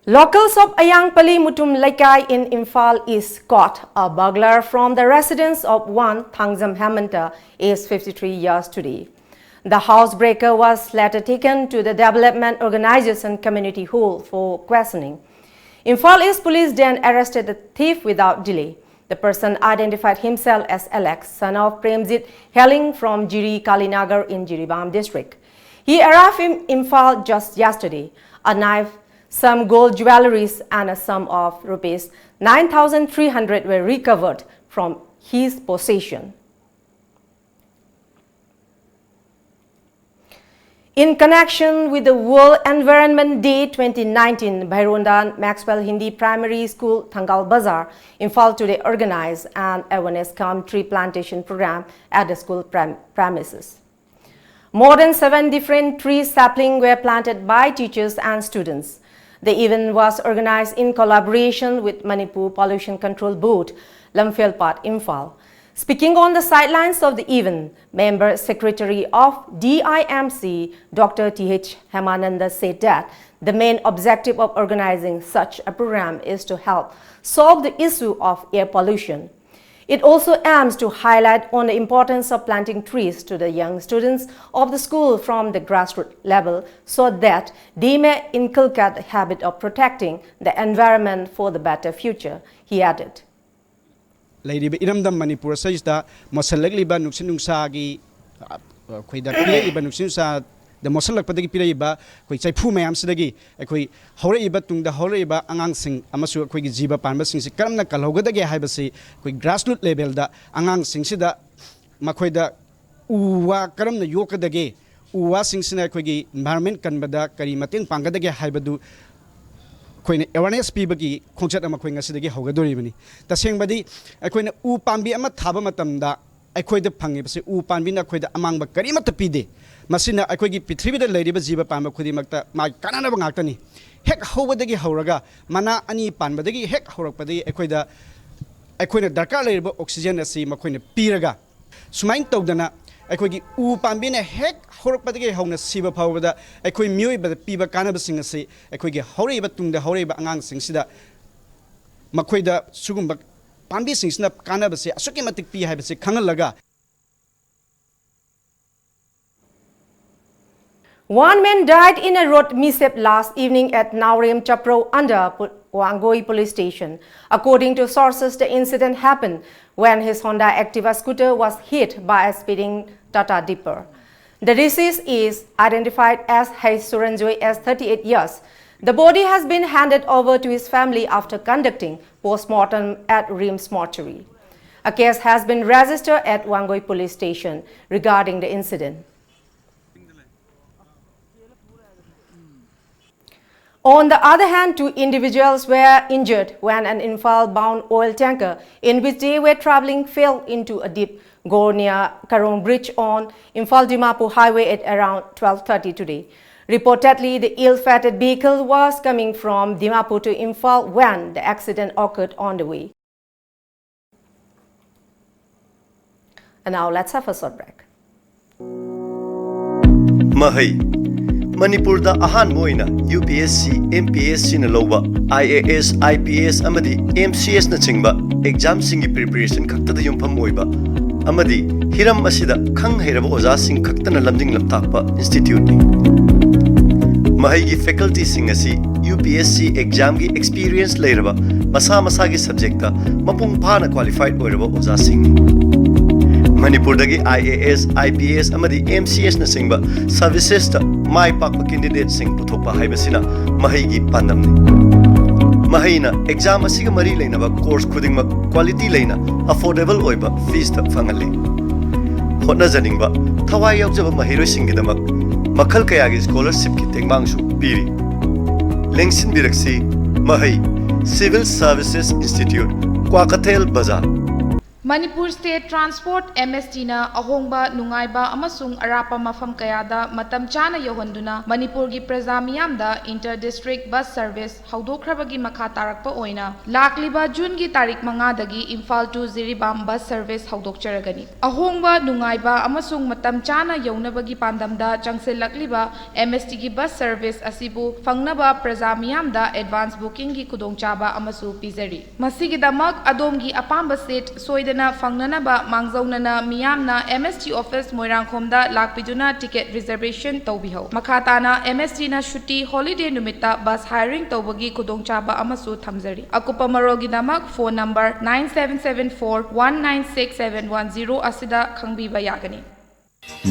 Locals of Ayangpali Mutum Leikai in Imphal East caught a burglar from the residence of one Thangjam Hemanta, aged fifty-three years, today. The housebreaker was later taken to the Development Organization Community Hall for questioning. Imphal East Police then arrested the thief without delay. The person identified himself as Alex, son of Premjit, hailing from Jiri Kalinagar in Jiribam district. He arrived in Imphal just yesterday. A knife, some gold jewelleries and a sum of rupees nine thousand three hundred were recovered from his possession. In connection with the World Environment Day twenty nineteen, Bhairondan Maxwell Hindi Primary School, Thangal Bazar, Imphal today organized an awareness cum tree plantation program at the school prem- premises. More than seven different tree saplings were planted by teachers and students. The event was organized in collaboration with Manipur Pollution Control Board, Lamphel Part, Imphal. Speaking on the sidelines of the event, Member Secretary of D I M C, Doctor T H Hemananda, said that the main objective of organizing such a program is to help solve the issue of air pollution. It also aims to highlight on the importance of planting trees to the young students of the school from the grassroots level so that they may inculcate the habit of protecting the environment for the better future, he added. ꯂꯩꯔꯤꯕ ꯏꯔꯝꯗꯝ ꯃꯅꯤꯄꯨꯔ ꯑꯁꯤꯗ ꯃꯣꯠꯁꯤꯜꯂꯛꯂꯤꯕ ꯅꯨꯡꯁꯤꯠ ꯅꯨꯡꯁꯥꯒꯤ, ꯑ, ꯑꯩꯈꯣꯏꯗ ꯄꯤꯔꯛꯏꯕ ꯅꯨꯡꯁꯤꯠ ꯅꯨꯡꯁꯥꯗ ꯃꯣꯠꯁꯤꯜꯂꯛꯄꯗꯒꯤ ꯄꯤꯔꯛꯏꯕ ꯑꯩꯈꯣꯏ ꯆꯩꯐꯨ ꯃꯌꯥꯝꯁꯤꯗꯒꯤ ꯑꯩꯈꯣꯏ ꯍꯧꯔꯛꯏꯕ, ꯇꯨꯡꯗ ꯍꯧꯔꯛꯏꯕ ꯑꯉꯥꯡꯁꯤꯡ ꯑꯃꯁꯨꯡ ꯑꯩꯈꯣꯏꯒꯤ ꯖꯤꯕ ꯄꯥꯟꯕꯁꯤꯡꯁꯤ ꯀꯔꯝꯅ ꯀꯜꯍꯧꯒꯗꯒꯦ ꯍꯥꯏꯕꯁꯤ ꯑꯩꯈꯣꯏ grassroot levelꯗ ꯑꯉꯥꯡꯁꯤꯡꯁꯤꯗ ꯃꯈꯣꯏꯗ ꯎ ꯋꯥ ꯀꯔꯝꯅ ꯌꯣꯛꯀꯗꯒꯦ, ꯎ ꯋꯥꯁꯤꯡꯁꯤꯅ ꯑꯩꯈꯣꯏꯒꯤ environment ꯀꯟꯕꯗ ꯀꯔꯤ ꯃꯇꯦꯡ ꯄꯥꯡꯒꯗꯒꯦ ꯍꯥꯏꯕꯗꯨ ꯑꯩꯈꯣꯏꯅ ꯑꯦꯋꯥꯔꯅꯦꯁ ꯄꯤꯕꯒꯤ ꯈꯣꯡꯆꯠ ꯑꯃ ꯑꯩꯈꯣꯏ ꯉꯁꯤꯗꯒꯤ ꯍꯧꯒꯗꯣꯔꯤꯕꯅꯤ꯫ ꯇꯁꯦꯡꯕꯗꯤ ꯑꯩꯈꯣꯏꯅ ꯎ ꯄꯥꯝꯕꯤ ꯑꯃ ꯊꯥꯕ ꯃꯇꯝꯗ ꯑꯩꯈꯣꯏꯗ ꯐꯪꯉꯤꯕꯁꯤ ꯎ ꯄꯥꯝꯕꯤꯅ ꯑꯩꯈꯣꯏꯗ ꯑꯃꯥꯡꯕ ꯀꯔꯤꯃꯠꯇ ꯄꯤꯗꯦ꯫ ꯃꯁꯤꯅ ꯑꯩꯈꯣꯏꯒꯤ ꯄ꯭ꯔꯤꯊꯤꯕꯤꯗ ꯂꯩꯔꯤꯕ ꯖꯤꯕ ꯄꯥꯟꯕ ꯈꯨꯗꯤꯡꯃꯛꯇ ꯃꯥꯒꯤ ꯀꯥꯟꯅꯅꯕ ꯉꯥꯛꯇꯅꯤ꯫ ꯍꯦꯛ ꯍꯧꯕꯗꯒꯤ ꯍꯧꯔꯒ ꯃꯅꯥ ꯑꯅꯤ ꯄꯥꯟꯕꯗꯒꯤ ꯍꯦꯛ ꯍꯧꯔꯛꯄꯗꯒꯤ ꯑꯩꯈꯣꯏꯗ ꯑꯩꯈꯣꯏꯅ ꯗꯔꯀꯥꯔ ꯂꯩꯔꯤꯕ ꯑꯣꯛꯁꯤꯖꯦꯟ ꯑꯁꯤ ꯃꯈꯣꯏꯅ ꯄꯤꯔꯒ, ꯁꯨꯃꯥꯏꯅ ꯇꯧꯗꯅ ꯑꯩꯈꯣꯏꯒꯤ ꯎ ꯄꯥꯝꯕꯤꯅ ꯍꯦꯛ ꯍꯧꯔꯛꯄꯗꯒꯤ ꯍꯧꯅ ꯁꯤꯕ ꯐꯥꯎꯕꯗ ꯑꯩꯈꯣꯏ ꯃꯤꯑꯣꯏꯕꯗ ꯄꯤꯕ ꯀꯥꯟꯅꯕꯁꯤꯡ ꯑꯁꯤ ꯑꯩꯈꯣꯏꯒꯤ ꯍꯧꯔꯛꯏꯕ ꯇꯨꯡꯗ ꯍꯧꯔꯛꯏꯕ ꯑꯉꯥꯡꯁꯤꯡꯁꯤꯗ ꯃꯈꯣꯏꯗ ꯁꯤꯒꯨꯝꯕ ꯄꯥꯝꯕꯤꯁꯤꯡꯁꯤꯅ ꯀꯥꯟꯅꯕꯁꯦ ꯑꯁꯨꯛꯀꯤ ꯃꯇꯤꯛ ꯄꯤ ꯍꯥꯏꯕꯁꯤ ꯈꯪꯍꯜꯂꯒ, One man died in a road mishap last evening at Naorem Chapro under Pu- Wangoi Police Station. According to sources, the incident happened when his Honda Activa scooter was hit by a speeding Tata Dipper. The deceased is identified as Hei Suranjoy as thirty-eight years. The body has been handed over to his family after conducting postmortem at RIMS mortuary. A case has been registered at Wangoi Police Station regarding the incident. On the other hand, two individuals were injured when an Imphal bound oil tanker in which they were traveling fell into a deep gore near Karong Bridge on Imphal Dimapur Highway at around twelve thirty today. Reportedly, the ill fated vehicle was coming from Dimapur to Imphal when the accident occurred on the way. And now let's have a short break. ꯃꯍꯩ ꯃꯅꯤꯄꯨꯔꯗ ꯑꯍꯥꯟꯕ ꯑꯣꯏꯅ U P S C, M P S ꯁꯤꯅ ꯂꯧꯕ I A S, I P S ꯑꯃꯗꯤ M C ꯑꯦꯁꯅꯆꯤꯡꯕ ꯑꯦꯛꯖꯥꯝꯁꯤꯡꯒꯤ preparation ꯈꯛꯇꯗ ꯌꯨꯝꯐꯝ ꯑꯣꯏꯕ ꯑꯃꯗꯤ ꯍꯤꯔꯝ ꯑꯁꯤꯗ ꯈꯪ ꯍꯩꯔꯕ ꯑꯣꯖꯥꯁꯤꯡ ꯈꯛꯇꯅ ꯂꯝꯖꯤꯡ ꯂꯝꯇꯥꯛꯄ ꯏꯟꯁꯇꯤꯇ꯭ꯌꯨꯠꯅꯤ꯫ ꯃꯍꯩꯒꯤ ꯐꯦꯀꯜꯇꯤꯁꯤꯡ ꯑꯁꯤ ꯌꯨ ꯄꯤ ꯑꯦꯁ ꯁꯤ ꯑꯦꯛꯖꯥꯝꯒꯤ ꯑꯦꯛꯁꯄꯤꯔꯤꯌꯦꯟꯁ ꯂꯩꯔꯕ ꯃꯁꯥ ꯃꯁꯥꯒꯤ ꯁꯕꯖꯦꯛꯇ ꯃꯄꯨꯡ ꯐꯥꯅ ꯀ꯭ꯋꯥꯂꯤꯐꯥꯏꯗ ꯑꯣꯏꯔꯕ ꯑꯣꯖꯥꯁꯤꯡꯅꯤ꯫ ꯃꯅꯤꯄꯨꯔꯗꯒꯤ I A S, I P S ꯑꯃꯗꯤ ꯑꯦꯝ ꯁꯤ ꯑꯦꯁꯅꯆꯤꯡꯕ ꯁꯔꯚꯤꯁꯦꯁꯇ ꯃꯥꯏ ꯄꯥꯛꯄ ꯀꯦꯟꯗꯤꯗꯦꯠꯁꯤꯡ ꯄꯨꯊꯣꯛꯄ ꯍꯥꯏꯕꯁꯤꯅ ꯃꯍꯩꯒꯤ ꯄꯥꯟꯗꯝꯅꯤ꯫ ꯃꯍꯩꯅ ꯑꯦꯛꯖꯥꯝ ꯑꯁꯤꯒ ꯃꯔꯤ ꯂꯩꯅꯕ ꯀꯣꯔꯁ ꯈꯨꯗꯤꯡꯃꯛ ꯀ꯭ꯋꯥꯂꯤꯇꯤ ꯂꯩꯅ, ꯑꯐꯣꯔꯗꯦꯕꯜ ꯑꯣꯏꯕ ꯐꯤꯁꯇ ꯐꯪꯍꯜꯂꯤ꯫ ꯍꯣꯠꯅꯖꯅꯤꯡꯕ, ꯊꯋꯥꯏ ꯌꯥꯎꯖꯕ ꯃꯍꯩꯔꯣꯏꯁꯤꯡꯒꯤꯗꯃꯛ ꯃꯈꯜ ꯀꯌꯥꯒꯤ ꯁ꯭ꯀꯣꯂꯔꯁꯤꯞꯀꯤ ꯇꯦꯡꯕꯥꯡꯁꯨ ꯄꯤꯔꯤ꯫ ꯂꯦꯡꯁꯤꯟꯕꯤꯔꯛꯁꯤ꯫ ꯃꯍꯩ, Civil Services Institute, ꯀ꯭ꯋꯥꯀꯩꯊꯦꯜ ꯕꯖꯥꯔ꯫ ꯃꯅꯤꯄꯨꯔ ꯁ꯭ꯇꯦꯠ ꯇ꯭ꯔꯥꯟꯁꯄꯣꯔꯠ, ꯑꯦꯝ ꯑꯦꯁ ꯇꯤꯅ ꯑꯍꯣꯡꯕ, ꯅꯨꯡꯉꯥꯏꯕ ꯑꯃꯁꯨꯡ ꯑꯔꯥꯞꯄ ꯃꯐꯝ ꯀꯌꯥꯗ ꯃꯇꯝ ꯆꯥꯅ ꯌꯧꯍꯟꯗꯨꯅ ꯃꯅꯤꯄꯨꯔꯒꯤ ꯄ꯭ꯔꯖꯥ ꯃꯤꯌꯥꯝꯗ ꯏꯟꯇꯔ ꯗꯤꯁꯇ꯭ꯔꯤꯛ ꯕꯁ ꯁꯔꯚꯤꯁ ꯍꯧꯗꯣꯛꯈ꯭ꯔꯕꯒꯤ ꯃꯈꯥ ꯇꯥꯔꯛꯄ ꯑꯣꯏꯅ ꯂꯥꯛꯂꯤꯕ ꯖꯨꯟꯒꯤ ꯇꯥꯔꯤꯛ ꯃꯉꯥꯗꯒꯤ Imphal to Jiribam bus service ꯍꯧꯗꯣꯛꯆꯔꯒꯅꯤ꯫ ꯑꯍꯣꯡꯕ, ꯅꯨꯡꯉꯥꯏꯕ ꯑꯃꯁꯨꯡ ꯃꯇꯝ ꯆꯥꯅ ꯌꯧꯅꯕꯒꯤ ꯄꯥꯟꯗꯝꯗ ꯆꯪꯁꯤꯜꯂꯛꯂꯤꯕ ꯑꯦꯝ ꯑꯦꯁ ꯇꯤꯒꯤ ꯕꯁ ꯁꯔꯚꯤꯁ ꯑꯁꯤꯕꯨ ꯐꯪꯅꯕ ꯄ꯭ꯔꯖꯥ ꯃꯤꯌꯥꯝꯗ ꯑꯦꯗꯚꯥꯟꯁ ꯕꯨꯀꯤꯡꯒꯤ ꯈꯨꯗꯣꯡꯆꯥꯕ ꯑꯃꯁꯨ ꯄꯤꯖꯔꯤ꯫ ꯃꯁꯤꯒꯤꯗꯃꯛ ꯑꯗꯣꯝꯒꯤ ꯑꯄꯥꯝꯕ ꯁꯤꯠ ꯁꯣꯏꯗꯅ ꯐꯪꯅꯅꯕ ꯃꯥꯡꯖꯧꯅꯅ ꯃꯤꯌꯥꯝꯅ ꯑꯦꯝ ꯑꯦꯁ ꯇꯤ ꯑꯣꯐꯤꯁ ꯃꯣꯏꯔꯥꯡꯈꯣꯝꯗ ꯂꯥꯛꯄꯤꯗꯨꯅ ꯇꯤꯀꯦꯠ ꯔꯤꯖꯔꯚꯦꯁꯟ ꯇꯧꯕꯤꯍꯧ꯫ ꯃꯈꯥ ꯇꯥꯅ ꯑꯦꯝ ꯑꯦꯁ ꯇꯤꯅ ꯁꯨꯇꯤ, ꯍꯣꯂꯤꯗꯦ ꯅꯨꯃꯤꯠꯇ ꯕꯁ ꯍꯥꯏꯔꯤꯡ ꯇꯧꯕꯒꯤ ꯈꯨꯗꯣꯡꯆꯥꯕ ꯑꯃꯁꯨ ꯊꯝꯖꯔꯤ꯫ ꯑꯀꯨꯞꯄ ꯃꯔꯣꯜꯒꯤꯗꯃꯛ phone number nine seven seven four one nine six seven one zero ꯑꯁꯤꯗ ꯈꯪꯕꯤꯕ ꯌꯥꯒꯅꯤ꯫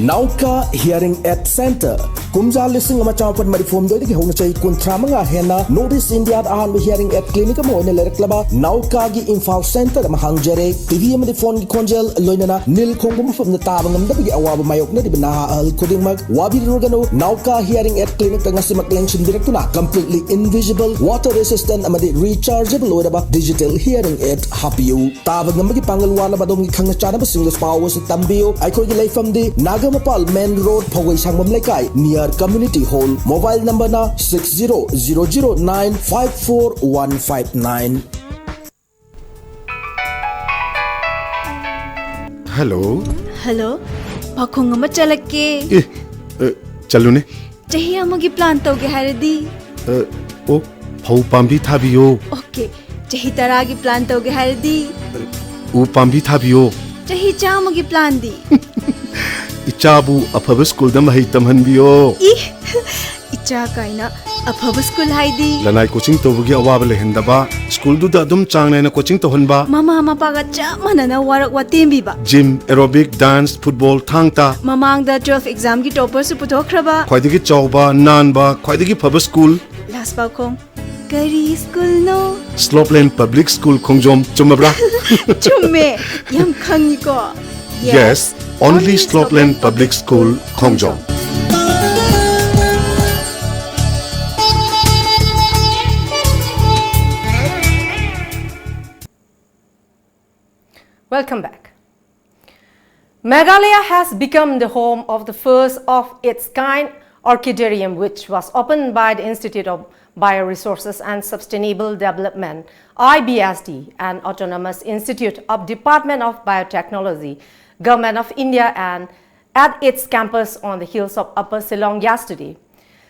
ꯅꯥꯎꯀꯥ ꯍꯤꯌꯔꯤꯡ ꯑꯦꯗ ꯁꯦꯟꯇꯔ꯫ ꯀꯨꯝꯖꯥ ꯂꯤꯁꯤꯡ ꯑꯃ ꯆꯥꯃꯥꯄꯟ ꯃꯔꯤꯐꯨ ꯍꯨꯝꯗꯣꯏꯗꯒꯤ ꯍꯧꯅ ꯆꯍꯤ ꯀꯨꯟꯊ꯭ꯔꯥ ꯃꯉꯥ ꯍꯦꯟꯅ ꯅꯣꯔꯠ ꯏꯁ ꯏꯟꯗꯤꯌꯥꯗ ꯑꯍꯥꯟꯕ ꯍꯤꯌꯔꯤꯡ ꯑꯦꯗ ꯀ꯭ꯂꯤꯅꯤꯛ ꯑꯃ ꯑꯣꯏꯅ ꯂꯩꯔꯛꯂꯕ ꯅꯥꯎꯀꯥꯒꯤ ꯏꯝꯐꯥꯜ ꯁꯦꯟꯇꯔ ꯑꯃ ꯍꯥꯡꯖꯔꯦ꯫ ꯇꯤꯚꯤ ꯑꯃꯗꯤ ꯐꯣꯟꯒꯤ ꯈꯣꯟꯖꯦꯜ, ꯂꯣꯏꯅꯅ ꯅꯤꯜ ꯈꯣꯡꯕ ꯃꯐꯝꯗ ꯇꯥꯕ ꯉꯝꯗꯕꯒꯤ ꯑꯋꯥꯕ ꯃꯥꯌꯣꯛꯅꯔꯤꯕ ꯅꯍꯥ ꯑꯍꯜ ꯈꯨꯗꯤꯡꯃꯛ ꯋꯥꯕꯤꯔꯨꯔꯒꯅꯨ꯫ ꯅꯥꯎꯀꯥ ꯍꯤꯌꯔꯤꯡ ꯑꯦꯗ ꯀ꯭ꯂꯤꯅꯤꯛꯇ ꯉꯁꯤꯃꯛ ꯂꯦꯡꯁꯤꯟꯕꯤꯔꯛꯇꯨꯅ completely invisible, water resistant ꯑꯃꯗꯤ rechargeable ꯑꯣꯏꯔꯕ digital hearing aid ꯍꯥꯞꯄꯤꯌꯨ꯫ ꯇꯥꯕ ꯉꯝꯕꯒꯤ ꯄꯥꯡꯒꯜ ꯋꯥꯠꯂꯕ ꯑꯗꯣꯝꯒꯤ ꯈꯪꯅ ꯆꯥꯟꯅꯕꯁꯤꯡꯗꯁꯨ ꯄꯥꯎ ꯑꯁꯤ ꯇꯝꯕꯤꯌꯨ꯫ ꯑꯩꯈꯣꯏꯒꯤ ꯂꯩꯐꯝꯗꯤ ꯅꯥꯒꯥꯃꯄꯥꯜ ꯃꯦꯟ ꯔꯣꯗ, ꯐꯧꯒꯩ ꯁꯪꯕꯝ ꯂꯩꯀꯥꯏ, near community hall꯫ Mobile number ꯅ six zero zero zero nine five four one five nine꯫ Hello. Hello, ꯄꯥꯈꯣꯡ ꯑꯃ ꯆꯠꯂꯛꯀꯦ꯫ ꯑꯦ, ꯑ, ꯆꯠꯂꯨꯅꯦ꯫ ꯆꯍꯤ ꯑꯃꯒꯤ ꯄ꯭ꯂꯥꯟ ꯇꯧꯒꯦ ꯍꯥꯏꯔꯗꯤ? ꯑ, ꯑꯣ, ꯐꯧ ꯄꯥꯝꯕꯤ ꯊꯥꯕꯤꯌꯣ꯫ ꯑꯣꯀꯦ, ꯆꯍꯤ ꯇꯔꯥꯒꯤ ꯄ꯭ꯂꯥꯟ ꯇꯧꯒꯦ ꯍꯥꯏꯔꯗꯤ? ꯎ ꯄꯥꯝꯕꯤ ꯊꯥꯕꯤꯌꯣ꯫ ꯆꯍꯤ ꯆꯥꯝꯃꯒꯤ ꯄ꯭ꯂꯥꯟꯗꯤ? ꯏꯆꯥꯕꯨ ꯑꯐꯕ ꯁ꯭ꯀꯨꯜꯗ ꯃꯍꯩ ꯇꯝꯍꯟꯕꯤꯌꯣ꯫ ꯏ, ꯏꯆꯥ ꯀꯥꯏꯅ, ꯑꯐꯕ ꯁ꯭ꯀꯨꯜ ꯍꯥꯏꯗꯤ? ꯂꯅꯥꯏ ꯀꯣꯆꯤꯡ ꯇꯧꯕꯒꯤ ꯑꯋꯥꯕ ꯂꯩꯍꯟꯗꯕ, ꯁ꯭ꯀꯨꯜꯗꯨꯗ ꯑꯗꯨꯝ ꯆꯥꯡ ꯅꯥꯏꯅ ꯀꯣꯆꯤꯡ ꯇꯧꯍꯟꯕ꯫ ꯃꯃꯥ ꯃꯄꯥꯒ ꯆꯞ ꯃꯥꯟꯅꯅ ꯋꯥꯔꯛ ꯋꯥꯇꯦꯝꯕꯤꯕ꯫ ꯖꯤꯝ, ꯑꯦꯔꯣꯕꯤꯛ, ꯗꯥꯟꯁ, ꯐꯨꯠꯕꯣꯜ, ꯊꯥꯡ ꯇꯥ꯫ ꯃꯃꯥꯡꯗ ꯇꯨꯋꯦꯜꯐ ꯑꯦꯛꯖꯥꯝꯒꯤ ꯇꯣꯄꯔꯁꯨ ꯄꯨꯊꯣꯛꯈ꯭ꯔꯕ꯫ ꯈ꯭ꯋꯥꯏꯗꯒꯤ ꯆꯥꯎꯕ, ꯅꯥꯟꯕ, ꯈ꯭ꯋꯥꯏꯗꯒꯤ ꯐꯕ ꯁ꯭ꯀꯨꯜ꯫ ꯂꯥꯁ ꯄꯥꯎꯈꯣꯡ, ꯀꯔꯤ ꯁ꯭ꯀꯨꯜꯅꯣ? ꯁ꯭ꯂꯣꯞꯂꯦꯟ ꯄꯕ꯭ꯂꯤꯛ ꯁ꯭ꯀꯨꯜ ꯈꯣꯡꯖꯣꯝ, ꯆꯨꯝꯃꯕ꯭ꯔꯥ? ꯆꯨꯝꯃꯦ, ꯌꯥꯝ ꯈꯪꯉꯤꯀꯣ꯫ Yes, only Slopeland Public School, Khongjom. Welcome back. Meghalaya has become the home of the first of its kind orchidarium, which was opened by the Institute of Bioresources and Sustainable Development, I B S D, an autonomous institute of Department of Biotechnology, Government of India, and at its campus on the hills of Upper Shillong yesterday.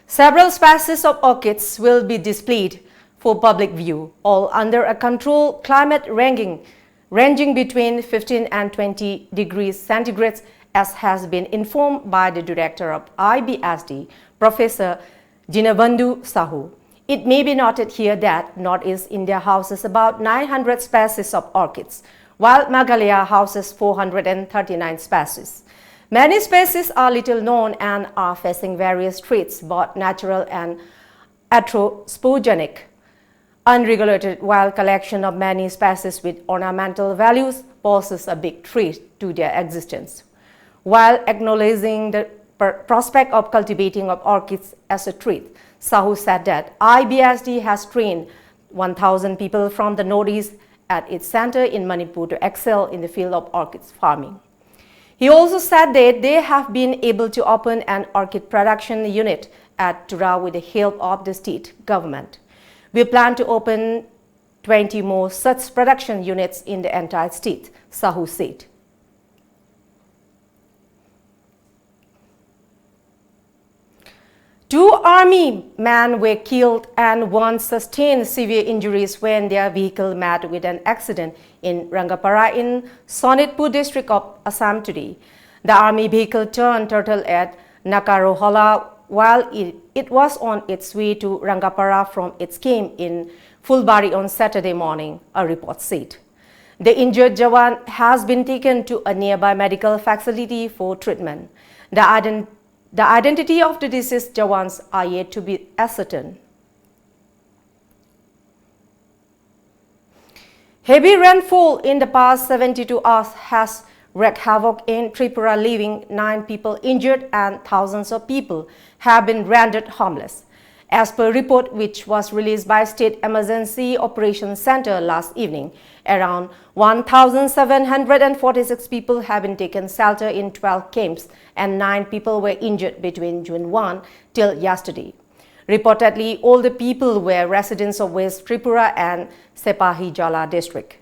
Several species of orchids will be displayed for public view, all under a controlled climate ranking ranging between fifteen and twenty degrees centigrade, as has been informed by the director of I B S D, Professor Dinabandhu Sahu. It may be noted here that Northeast India houses about nine hundred species of orchids, while Meghalaya houses four hundred thirty-nine species. Many species are little known and are facing various threats, both natural and anthropogenic. Unregulated wild collection of many species with ornamental values poses a big threat to their existence. While acknowledging the pr- prospect of cultivating of orchids as a threat, Sahu said that I B S D has trained one thousand people from the Northeast at its center in Manipur to excel in the field of orchids farming. He also said that they have been able to open an orchid production unit at Tura with the help of the state government. We plan to open twenty more such production units in the entire state, Sahu said. Two army men were killed and one sustained severe injuries when their vehicle met with an accident in Rangapara in Sonitpur district of Assam today. The army vehicle turned turtle at Nakarohola while it, it was on its way to Rangapara from its camp in Fulbari on Saturday morning, a report said. The injured Jawan has been taken to a nearby medical facility for treatment. The, ident- the identity of the deceased Jawans are yet to be ascertained. Heavy rainfall in the past seventy-two hours has wreaked havoc in Tripura, leaving nine people injured and thousands of people have been rendered homeless. As per report which was released by State Emergency Operations Center last evening, around one thousand seven hundred forty-six people have been taken shelter in twelve camps and nine people were injured between June one till yesterday. Reportedly, all the people were residents of West Tripura and Sepahijala district.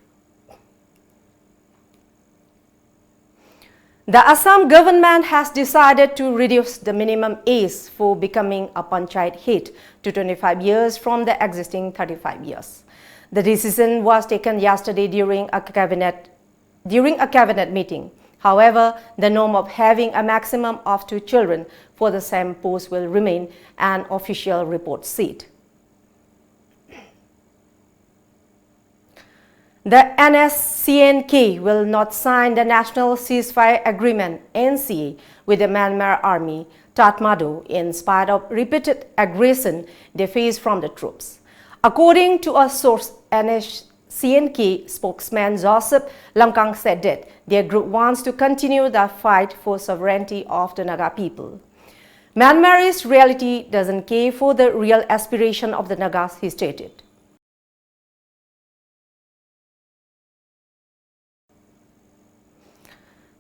The Assam government has decided to reduce the minimum age for becoming a panchayat head to twenty-five years from the existing thirty-five years. The decision was taken yesterday during a cabinet, during a cabinet meeting. However, the norm of having a maximum of two children for the same post will remain, an official report said. The N S C N K will not sign the National Ceasefire Agreement, N C A, with the Myanmar Army, Tatmadaw, in spite of repeated aggression they face from the troops. According to a source, N S C N K spokesman Joseph Lamkang said that their group wants to continue the fight for sovereignty of the Naga people. Myanmar's reality doesn't care for the real aspiration of the Nagas, he stated.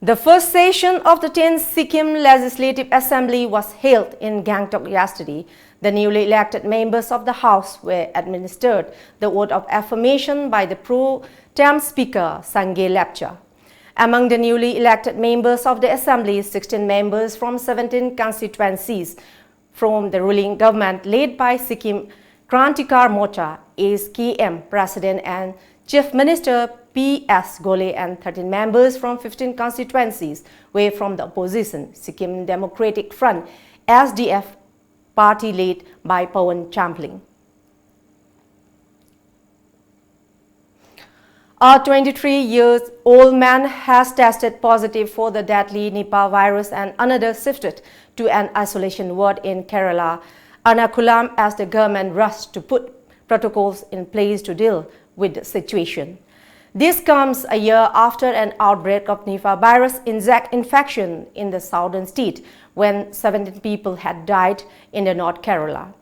The first session of the tenth Sikkim Legislative Assembly was held in Gangtok yesterday. The newly elected members of the House were administered the oath of affirmation by the pro tem speaker, Sangay Lepcha. Among the newly elected members of the Assembly, sixteen members from seventeen constituencies from the ruling government led by Sikkim Krantikar Morcha, S K M, President and Chief Minister P S Gole, and thirteen members from fifteen constituencies were from the opposition, Sikkim Democratic Front, S D F, party led by Pawan Champling. A twenty-three years old man has tested positive for the deadly Nipah virus and another shifted to an isolation ward in Kerala, Ernakulam, as the government rushed to put protocols in place to deal with the situation. This comes a year after an outbreak of Nipah virus insect infection in the southern state, when seventeen people had died in the North Kerala.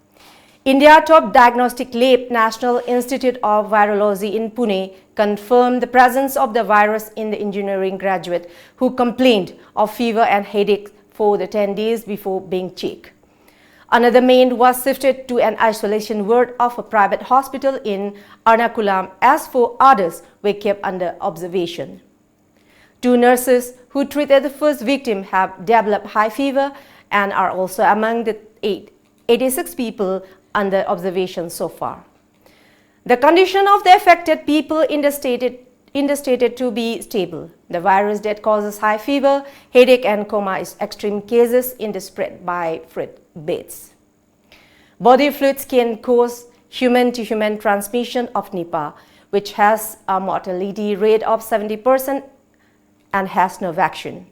India top diagnostic lab National Institute of Virology in Pune confirmed the presence of the virus in the engineering graduate who complained of fever and headache for the ten days before being checked. Another man was shifted to an isolation ward of a private hospital in Ernakulam, as four others were kept under observation. Two nurses who treated the first victim have developed high fever and are also among the eight, eighty-six people under observation so far. The condition of the affected people in the stated, in the stated to be stable. The virus that causes high fever, headache, and coma is extreme cases in the spread by fluid beds. Body fluids can cause human-to-human transmission of Nipah, which has a mortality rate of seventy percent and has no vaccine.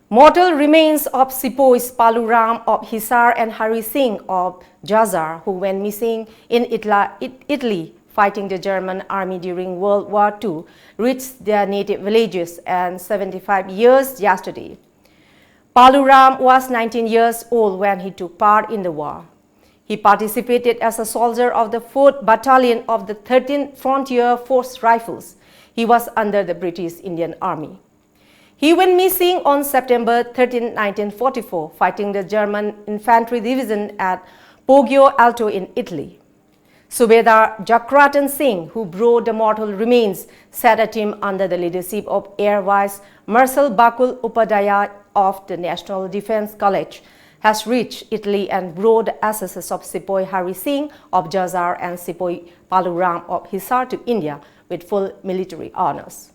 Mortal remains of Sepoys Palu Ram of Hisar and Hari Singh of Jhajjar, who went missing in Itla-, It-, Italy fighting the German army during World War Two, reached their native villages and seventy-five years yesterday. Palu Ram was nineteen years old when he took part in the war. He participated as a soldier of the fourth Battalion of the thirteenth Frontier Force Rifles. He was under the British Indian Army. He went missing on September thirteenth, nineteen forty-four, fighting the German Infantry Division at Poggio Alto in Italy. Subedar Jakratan Singh, who brought the mortal remains, said a team under the leadership of Air Vice Marshal Bakul Upadhyaya of the National Defense College has reached Italy and brought the ashes of Sepoy Hari Singh of Jhajjar and Sepoy Palu Ram of Hisar to India with full military honors.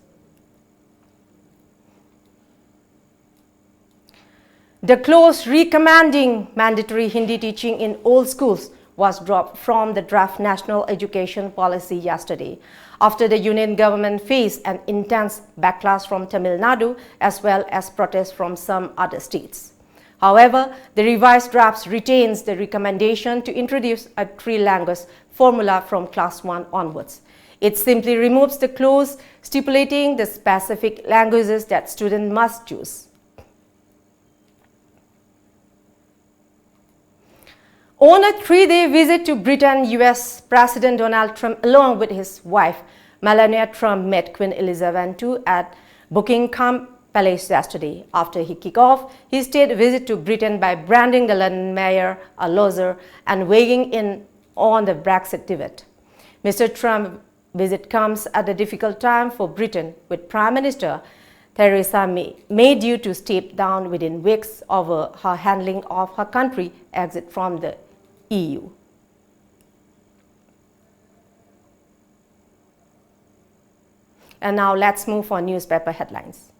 The clause recommending mandatory Hindi teaching in all schools was dropped from the draft National Education Policy yesterday, after the Union government faced an intense backlash from Tamil Nadu as well as protests from some other states. However, the revised draft retains the recommendation to introduce a three-language formula from class one onwards. It simply removes the clause stipulating the specific languages that students must choose. On a three-day visit to Britain, U S President Donald Trump, along with his wife Melania Trump, met Queen Elizabeth two at Buckingham Palace yesterday. After he kicked off his state visit to Britain by branding the London mayor a loser and weighing in on the Brexit debate, Mister Trump visit comes at a difficult time for Britain, with Prime Minister Theresa May, May due to step down within weeks over her handling of her country exit from the E U. And now let's move on newspaper headlines.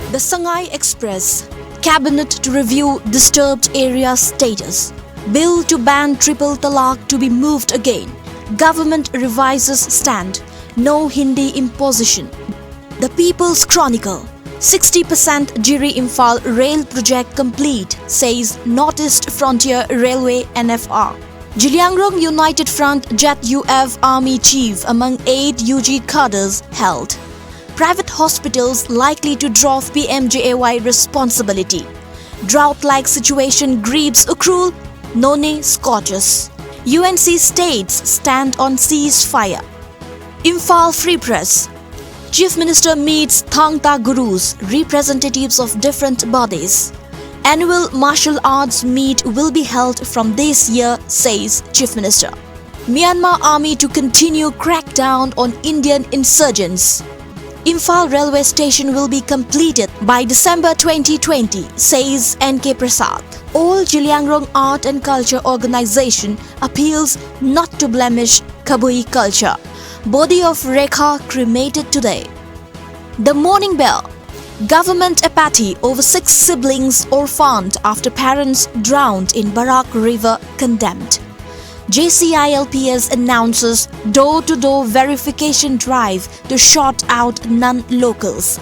The Sangai Express. Cabinet to review disturbed area status. Bill to ban triple talaq to be moved again. Government revises stand. No Hindi imposition. The People's Chronicle. Sixty percent Jiri Imphal rail project complete, says North East Frontier Railway N F R. Zeliangrong United Front Z U F Army Chief among eight U G cadres held. Private hospitals likely to drop P M J A Y responsibility. Drought-like situation grieves Ukhrul, Noney scorches. U N C states stand on ceasefire. Imphal Free Press. Chief Minister meets Thangta gurus, representatives of different bodies. Annual martial arts meet will be held from this year, says Chief Minister. Myanmar army to continue crackdown on Indian insurgents. Imphal railway station will be completed by December twenty twenty, says N K Prasad. All Zeliangrong Art and Culture Organization appeals not to blemish Kabui culture. Body of Rekha cremated today. The Morning Bell. Government apathy over six siblings orphaned after parents drowned in Barak River condemned. J C I L P S announces door-to-door verification drive to shut out non-locals.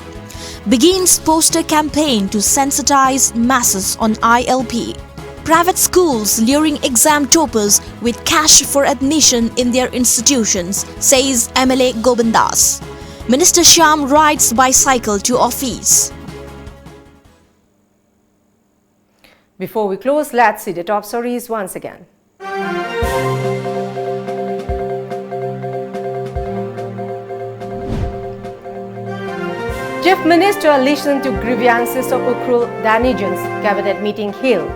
Begins poster campaign to sensitize masses on I L P. Private schools luring exam toppers with cash for admission in their institutions, says M L A Govindas. Minister Shyam rides bicycle to office. Before we close, let's see the top stories once again. Chief Minister listened to grievances of Ukhrul denizens, cabinet meeting held.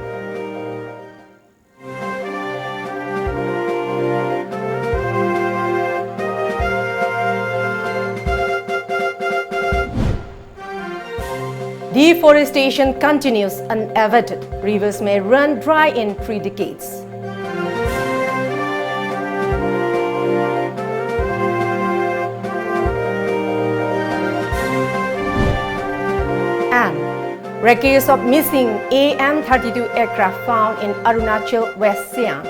Deforestation continues unabated. Rivers may run dry in three decades. And wreckage of missing A N thirty-two aircraft found in Arunachal, West Siang.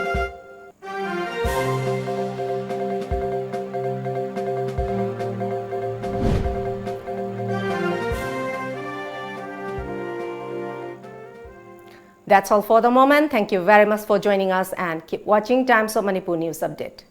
That's all for the moment. Thank you very much for joining us and keep watching Times of Manipur News Update.